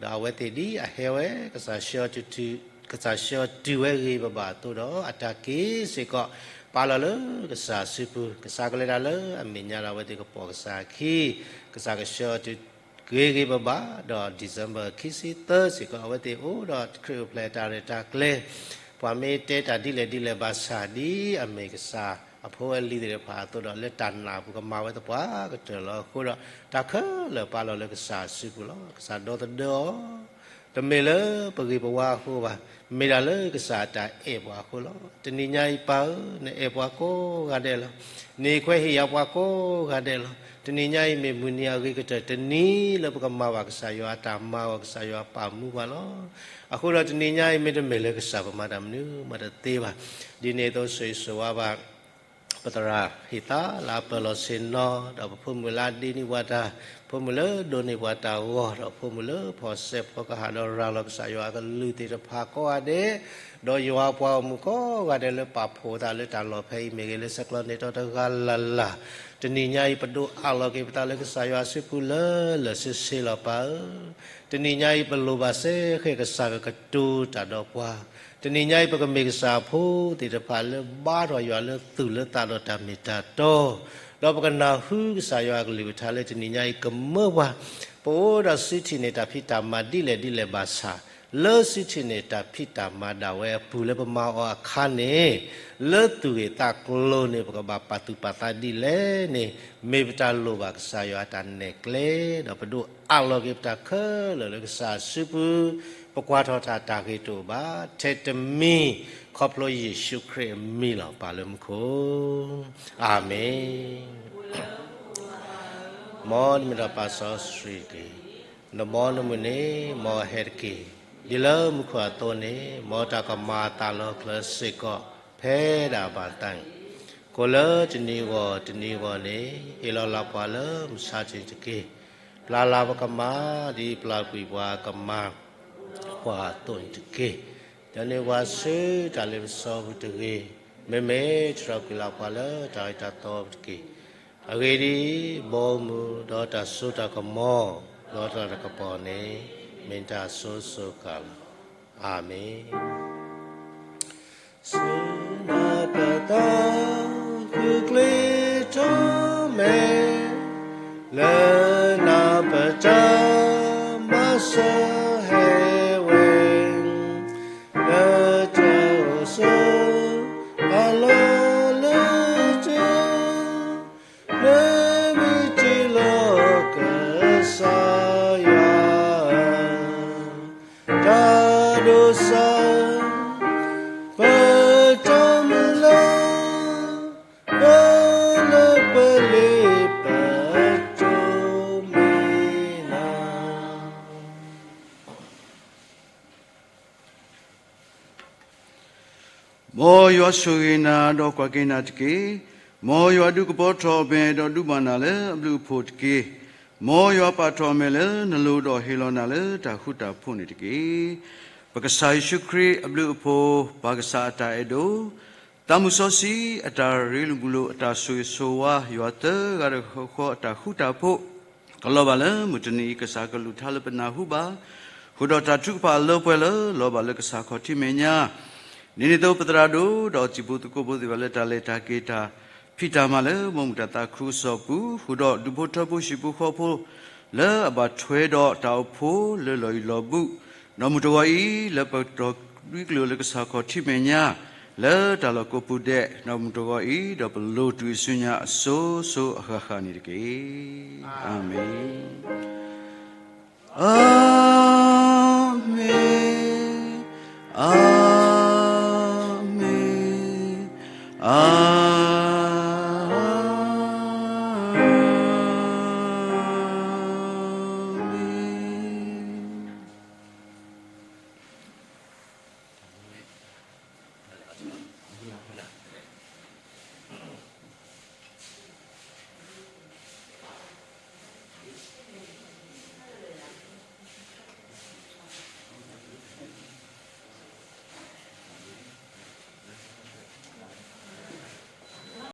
ဒီးအဝဲသ့ၣ်ဒ်အဟဲဝဲ ကစၢ်ဆှၢအီၤတုၤ ကစၢ်ဆှၢအီၤတုၤဝဲဂ့ၤဂ့ၤဘၣ်ဘၣ်အသိးဒီး အတၢ်က့ၤစ့ၢ်ကီး ပာ်လီၤလၢကစၢ်အစုပူၤ, ကစၢ်ကလဲၤတၢ်လၢအမဲာ်ညါဒီး အဝဲသ့ၣ်ကပိာ်ကစၢ်အခံ, ကစၢ်ကဆှၢအီၤတုၤဂ့ၤဂ့ၤဘၣ်ဘၣ်ဒီး December ခံဆံသၢစ့ၢ်ကီး အဝဲသ့ၣ်အိၣ်ဒီးခရံာ်အိၣ်ဖျဲၣ်တၢ်ရဲၣ်တၢ်ကျဲၤ, ပှၤမ့ၢ်တဲတၢ်ဒ်လဲၣ်ဒ်လဲၣ်ဘၣ်ဆၣ် ဒ်အမ့ၢ်ကစၢ်အဖိအလံၤသ့ၣ်တဖၣ်အသိးဒီး လၢတၢ်နာ်အပူၤကမၤဝဲသပှၢ်ကတၢၢ်လီၤ. အဃိဒီး တၢ်ခဲလၢာ်ပာ်လီၤလၢကစၢ်အစုပူၤလီၤ. ကစၢ်ဒီသဒၢအီၤ တမ့ၢ်လၢပဂ့ၤပဝါအဃိဘၣ်, မ့ၢ်ဒၣ်လၢကစၢ်အတၢ်အဲၣ်ပှၤအဃိလီၤ. တနံၤညါအံၤ ပၢ်ဧၢ, နအဲၣ်ပှၤကိးဂၤဒဲးလီၤ. နအံးခွဲးဟ့ၣ်ယၤပှၤကိးဂၤဒဲးလီၤ. တနံၤညါအံၤ မ့ၢ်မုၢ်နံၤအဂ့ၤကတၢၢ်တနံၤလၢပကမၤဘၣ်ကစၢ်ယွၤအတၢ်မၤအဂီၢ်, ကစၢ်ယွၤပာ်မူပှၤလီၤ. အဃိဒီးတနံၤညါအံၤ မ့တမ့ၢ်လၢကစၢ်ပမၤတၢ်မနုၤမးတသ့ဘၣ်. ဒ်န့ၣ်အသိးဆိၣ်ဂ့ၤဆိၣ်ဝါဘၣ် ပသရၣ်ဟ့ၣ်သါလၢအပၢၢ်လီၤဆ့ၣ်နီၤ, ဒီးပဖိမုၣ်လၢအဒ့န့ၢ်ပှၤတၢ်, ဖိမုၣ်လၢဒိးန့ၢ်ပှၤတၢ်ဂီၤ, ဒီးဖိမုၣ်လၢဖီၣ်စဲးဖီကဟၣ်ဒီးရၤလီၤကစၢ်ယွၤအကလုၢ်သ့ၣ်တဖၣ်ကိးဂၤဒဲး, ဒီးယွၤပှၤဂီၢ်မုၢ်ကိးဂၤဒဲးလၢပာ်ဖှိၣ်အသးလၢတၢ်လီၢ်ဖဲအံၤမ့ၢ်ဂ့ၤ, လၢဆဲးကျိးန့ၣ်ဒီးတဂၤလၢ်လၢ်, တနံၤညါအံၤ ပဒိးအးလီၤက့ၤပသးလၢကစၢ်ယွၤအစုပူၤလၢလၢာ်ဆ့ဆ့လီၤ ပၢ်ဧၢ. တနံၤညါအံၤ ပလိၣ်ဘၣ်စ့ၢ်ကီးကစၢ်ကကတိၤတၢ်ဒီးပှၤ, တနံၤညါအံၤပကမ့ၢ်ကစၢ်အဖိသ့ၣ်တဖၣ်လၢဘါထီၣ်ယွၤလၢသူၣ်လၢသးဒီးတၢ်မ့ၢ်တၢ်တီ, ဒီးပကနၢ်ဟူကစၢ်ယွၤအကလုၢ်ကထါလၢတနံၤညါအံၤကမၢပှၤ, ပအိၣ်ဒီးစုထံၣ်န့ၢ်တၢ်ဖံးတၢ်မၤဒ်လဲၣ်ဒ်လဲၣ်ဘၣ်ဆၣ်, လၢစုထံၣ်န့ၢ်တၢ်ဖံးတၢ်မၤဒၣ်ဝဲအပူၤလၢပမၤအီၤအခါန့ၣ်, လၢသူၣ်ဂ့ၢ်သးကျိၤန့ၣ် ပကဘၣ်ပာ်သူၣ်ပာ်သးဒ်လဲၣ်န့ၣ်, မ့ၢ်ပတၢ်လိၣ်ဘၣ်ကစၢ်ယွၤအတၢ်နဲၣ်ကျဲ, ဒီးပဒိးအးလီၤက့ၤပတၢ်ခဲလၢာ်လၢကစၢ်အစုပူၤ, ပကွၢ်ထီၣ်တၢ်တၢ်ဂ့ၤတအိၣ်ဘၣ်, ထဲတမံၤ, ခီဖျိယ့ၣ်ၡူးခရံာ်အမံၤလီၤ ပၢ်လၢမူခိၣ်. အၤမ့ၣ်. မ်နမ့ၢ်တၢ်ပာ်စီဆှံတက့ၢ်. နဘီနမုၢ်န့ၣ် မ်အဟဲတက့ၢ်. ဒ်လၢမူခိၣ်အသိးန့ၣ်, မ်တၢ်ကမၤအသးလီၤကျၢၤစ့ၢ်ကီး ဖဲဒၣ်ဘၣ်တနံၤ, ကိးလၢတနံၤဂီၢ်တနံၤဂီၢ်န့ၣ်, ဟ့ၣ်လီၤလၢပှၤလၢမုၢ်ဆါတနံၤတက့ၢ်. ပျၢ်လၢပကမၤ, ဒ်ပျၢ်ကွံာ်ပှၤကမၤပှၤအသိးန့ၣ်တက့ၢ်. ဒီးန့ၢ်ပှၤဆူတၢ်လ့ပစီပူၤတဂ့ၤ, မ့မ့ၢ်တြီကွံာ်လၢပှၤလၢတၢ်အၢတၢ်သီပူၤတက့ၢ်. အဂ့ၢ်ဒ်အံၤ, ဘီမုၢ်ဒီးတၢ်စိတၢ်ကမီၤ, ဒီးတၢ်တကပီၤန့ၣ်, မ့ၢ်တၢ်စိၤစိၤဃၣ်ဃၣ်လီၤ. အၤမ့ၣ်. ဆူနၤပသးဃုာ်ကျဲထီၣ်မဲာ်, လၢနၤပတၢ်မၤစၢၤဟဲဝဲ, လၢတၢ်အိၣ်ဆိး အလီၢ်လၢတၢ် လၢမုၢ်တ့ၢ်လီၤကစၢ်ယွၤ, တၢ်ဒိးစၢၤ ပတၢ်မုၢ်လၢ်, ပလၢပလ့ပတိၢ်မံၤနၤ. မ်ယွၤဆိၣ်ဂ့ၤနၤဒီးကွၢ်က့ၤနၤတက့ၢ်. မ်ယွၤဒုးကပီၤထီၣ်အမဲာ်ဒီးဒုးဘၣ်နၤလၢအဘျုးအဖှိၣ်တက့ၢ်. မ်ယွၤပာ်ထီၣ်အမဲာ်လၢနလိၤဒီးဟ့ၣ်လီၤနၤလၢတၢ်ဃူတၢ်ဖိးန့ၣ်တက့ၢ်. ပကစၢ်ယ့ၣ်ၡူးခရံာ်အဘျုးအဖှိၣ်, ပၢ်ကစၢ်အတၢ်အဲၣ်ဒိး, သးမုၢ်စီဆှံအတၢ်ရ့လိာ်မုာ်လိာ်, အတၢ်ဆိၣ်ဂ့ၤဆိၣ်ဝါ, ယွၤသၢဂၤတဂၤဃီဃီအတၢ်ဃူတၢ်ဖိး ကလီၤဘၣ်လၢမုၢ်တနံၤအံၤ ကစၢ်ကလုၢ်ကထါလၢပနၢ်ဟူဘၣ်, ဃုာ်ဒီးတၢ်ထုကဖၣ်အလၢပှဲၤလၢ လီၤဘၣ်လၢကစၢ်ခီၣ်ထံးမဲာ်ညါ, ဒ်န့ၣ်အသိးပသရၣ်ဒိၣ်ဒီးအီၤ စံၣ်ဖိသကိးဖိသ့ၣ်တဖၣ်လၢတၢ်လဲၤတၢ်က့ၤတၢ်ဖံးတၢ်မၤလၢ ဘီမုၢ်တၢ်သးခုကစီၣ်ပူၤ, ဃုာ်ဒီးဒူၣ်ဖိထၢဖိဟံၣ်ဖိဃီဖိ လၢအဘၣ်ထွဲဒီးတၢ်အိၣ်ဖှိၣ်လၢလီၢ်အံၤလီၢ်ဘူး, ဒီးမုၢ်တဂီၤအံၤ လၢပကတီၤဒွံကျိၤလၢကစၢ်ခီၣ်ထံးမဲာ်ညါ လၢတၢ်လီၢ်ကိးပူၤဒဲး, ဒီးမုၢ်တဂီၤအံၤ ဒီးပလိၤတုၤအစုညါအစိၤစိၤအဃၣ်ဃၣ်န့ၣ်တက့ၢ်. အၤမ့ၣ်. အၤမ့ၣ်, အၤမ့ၣ်, အၤ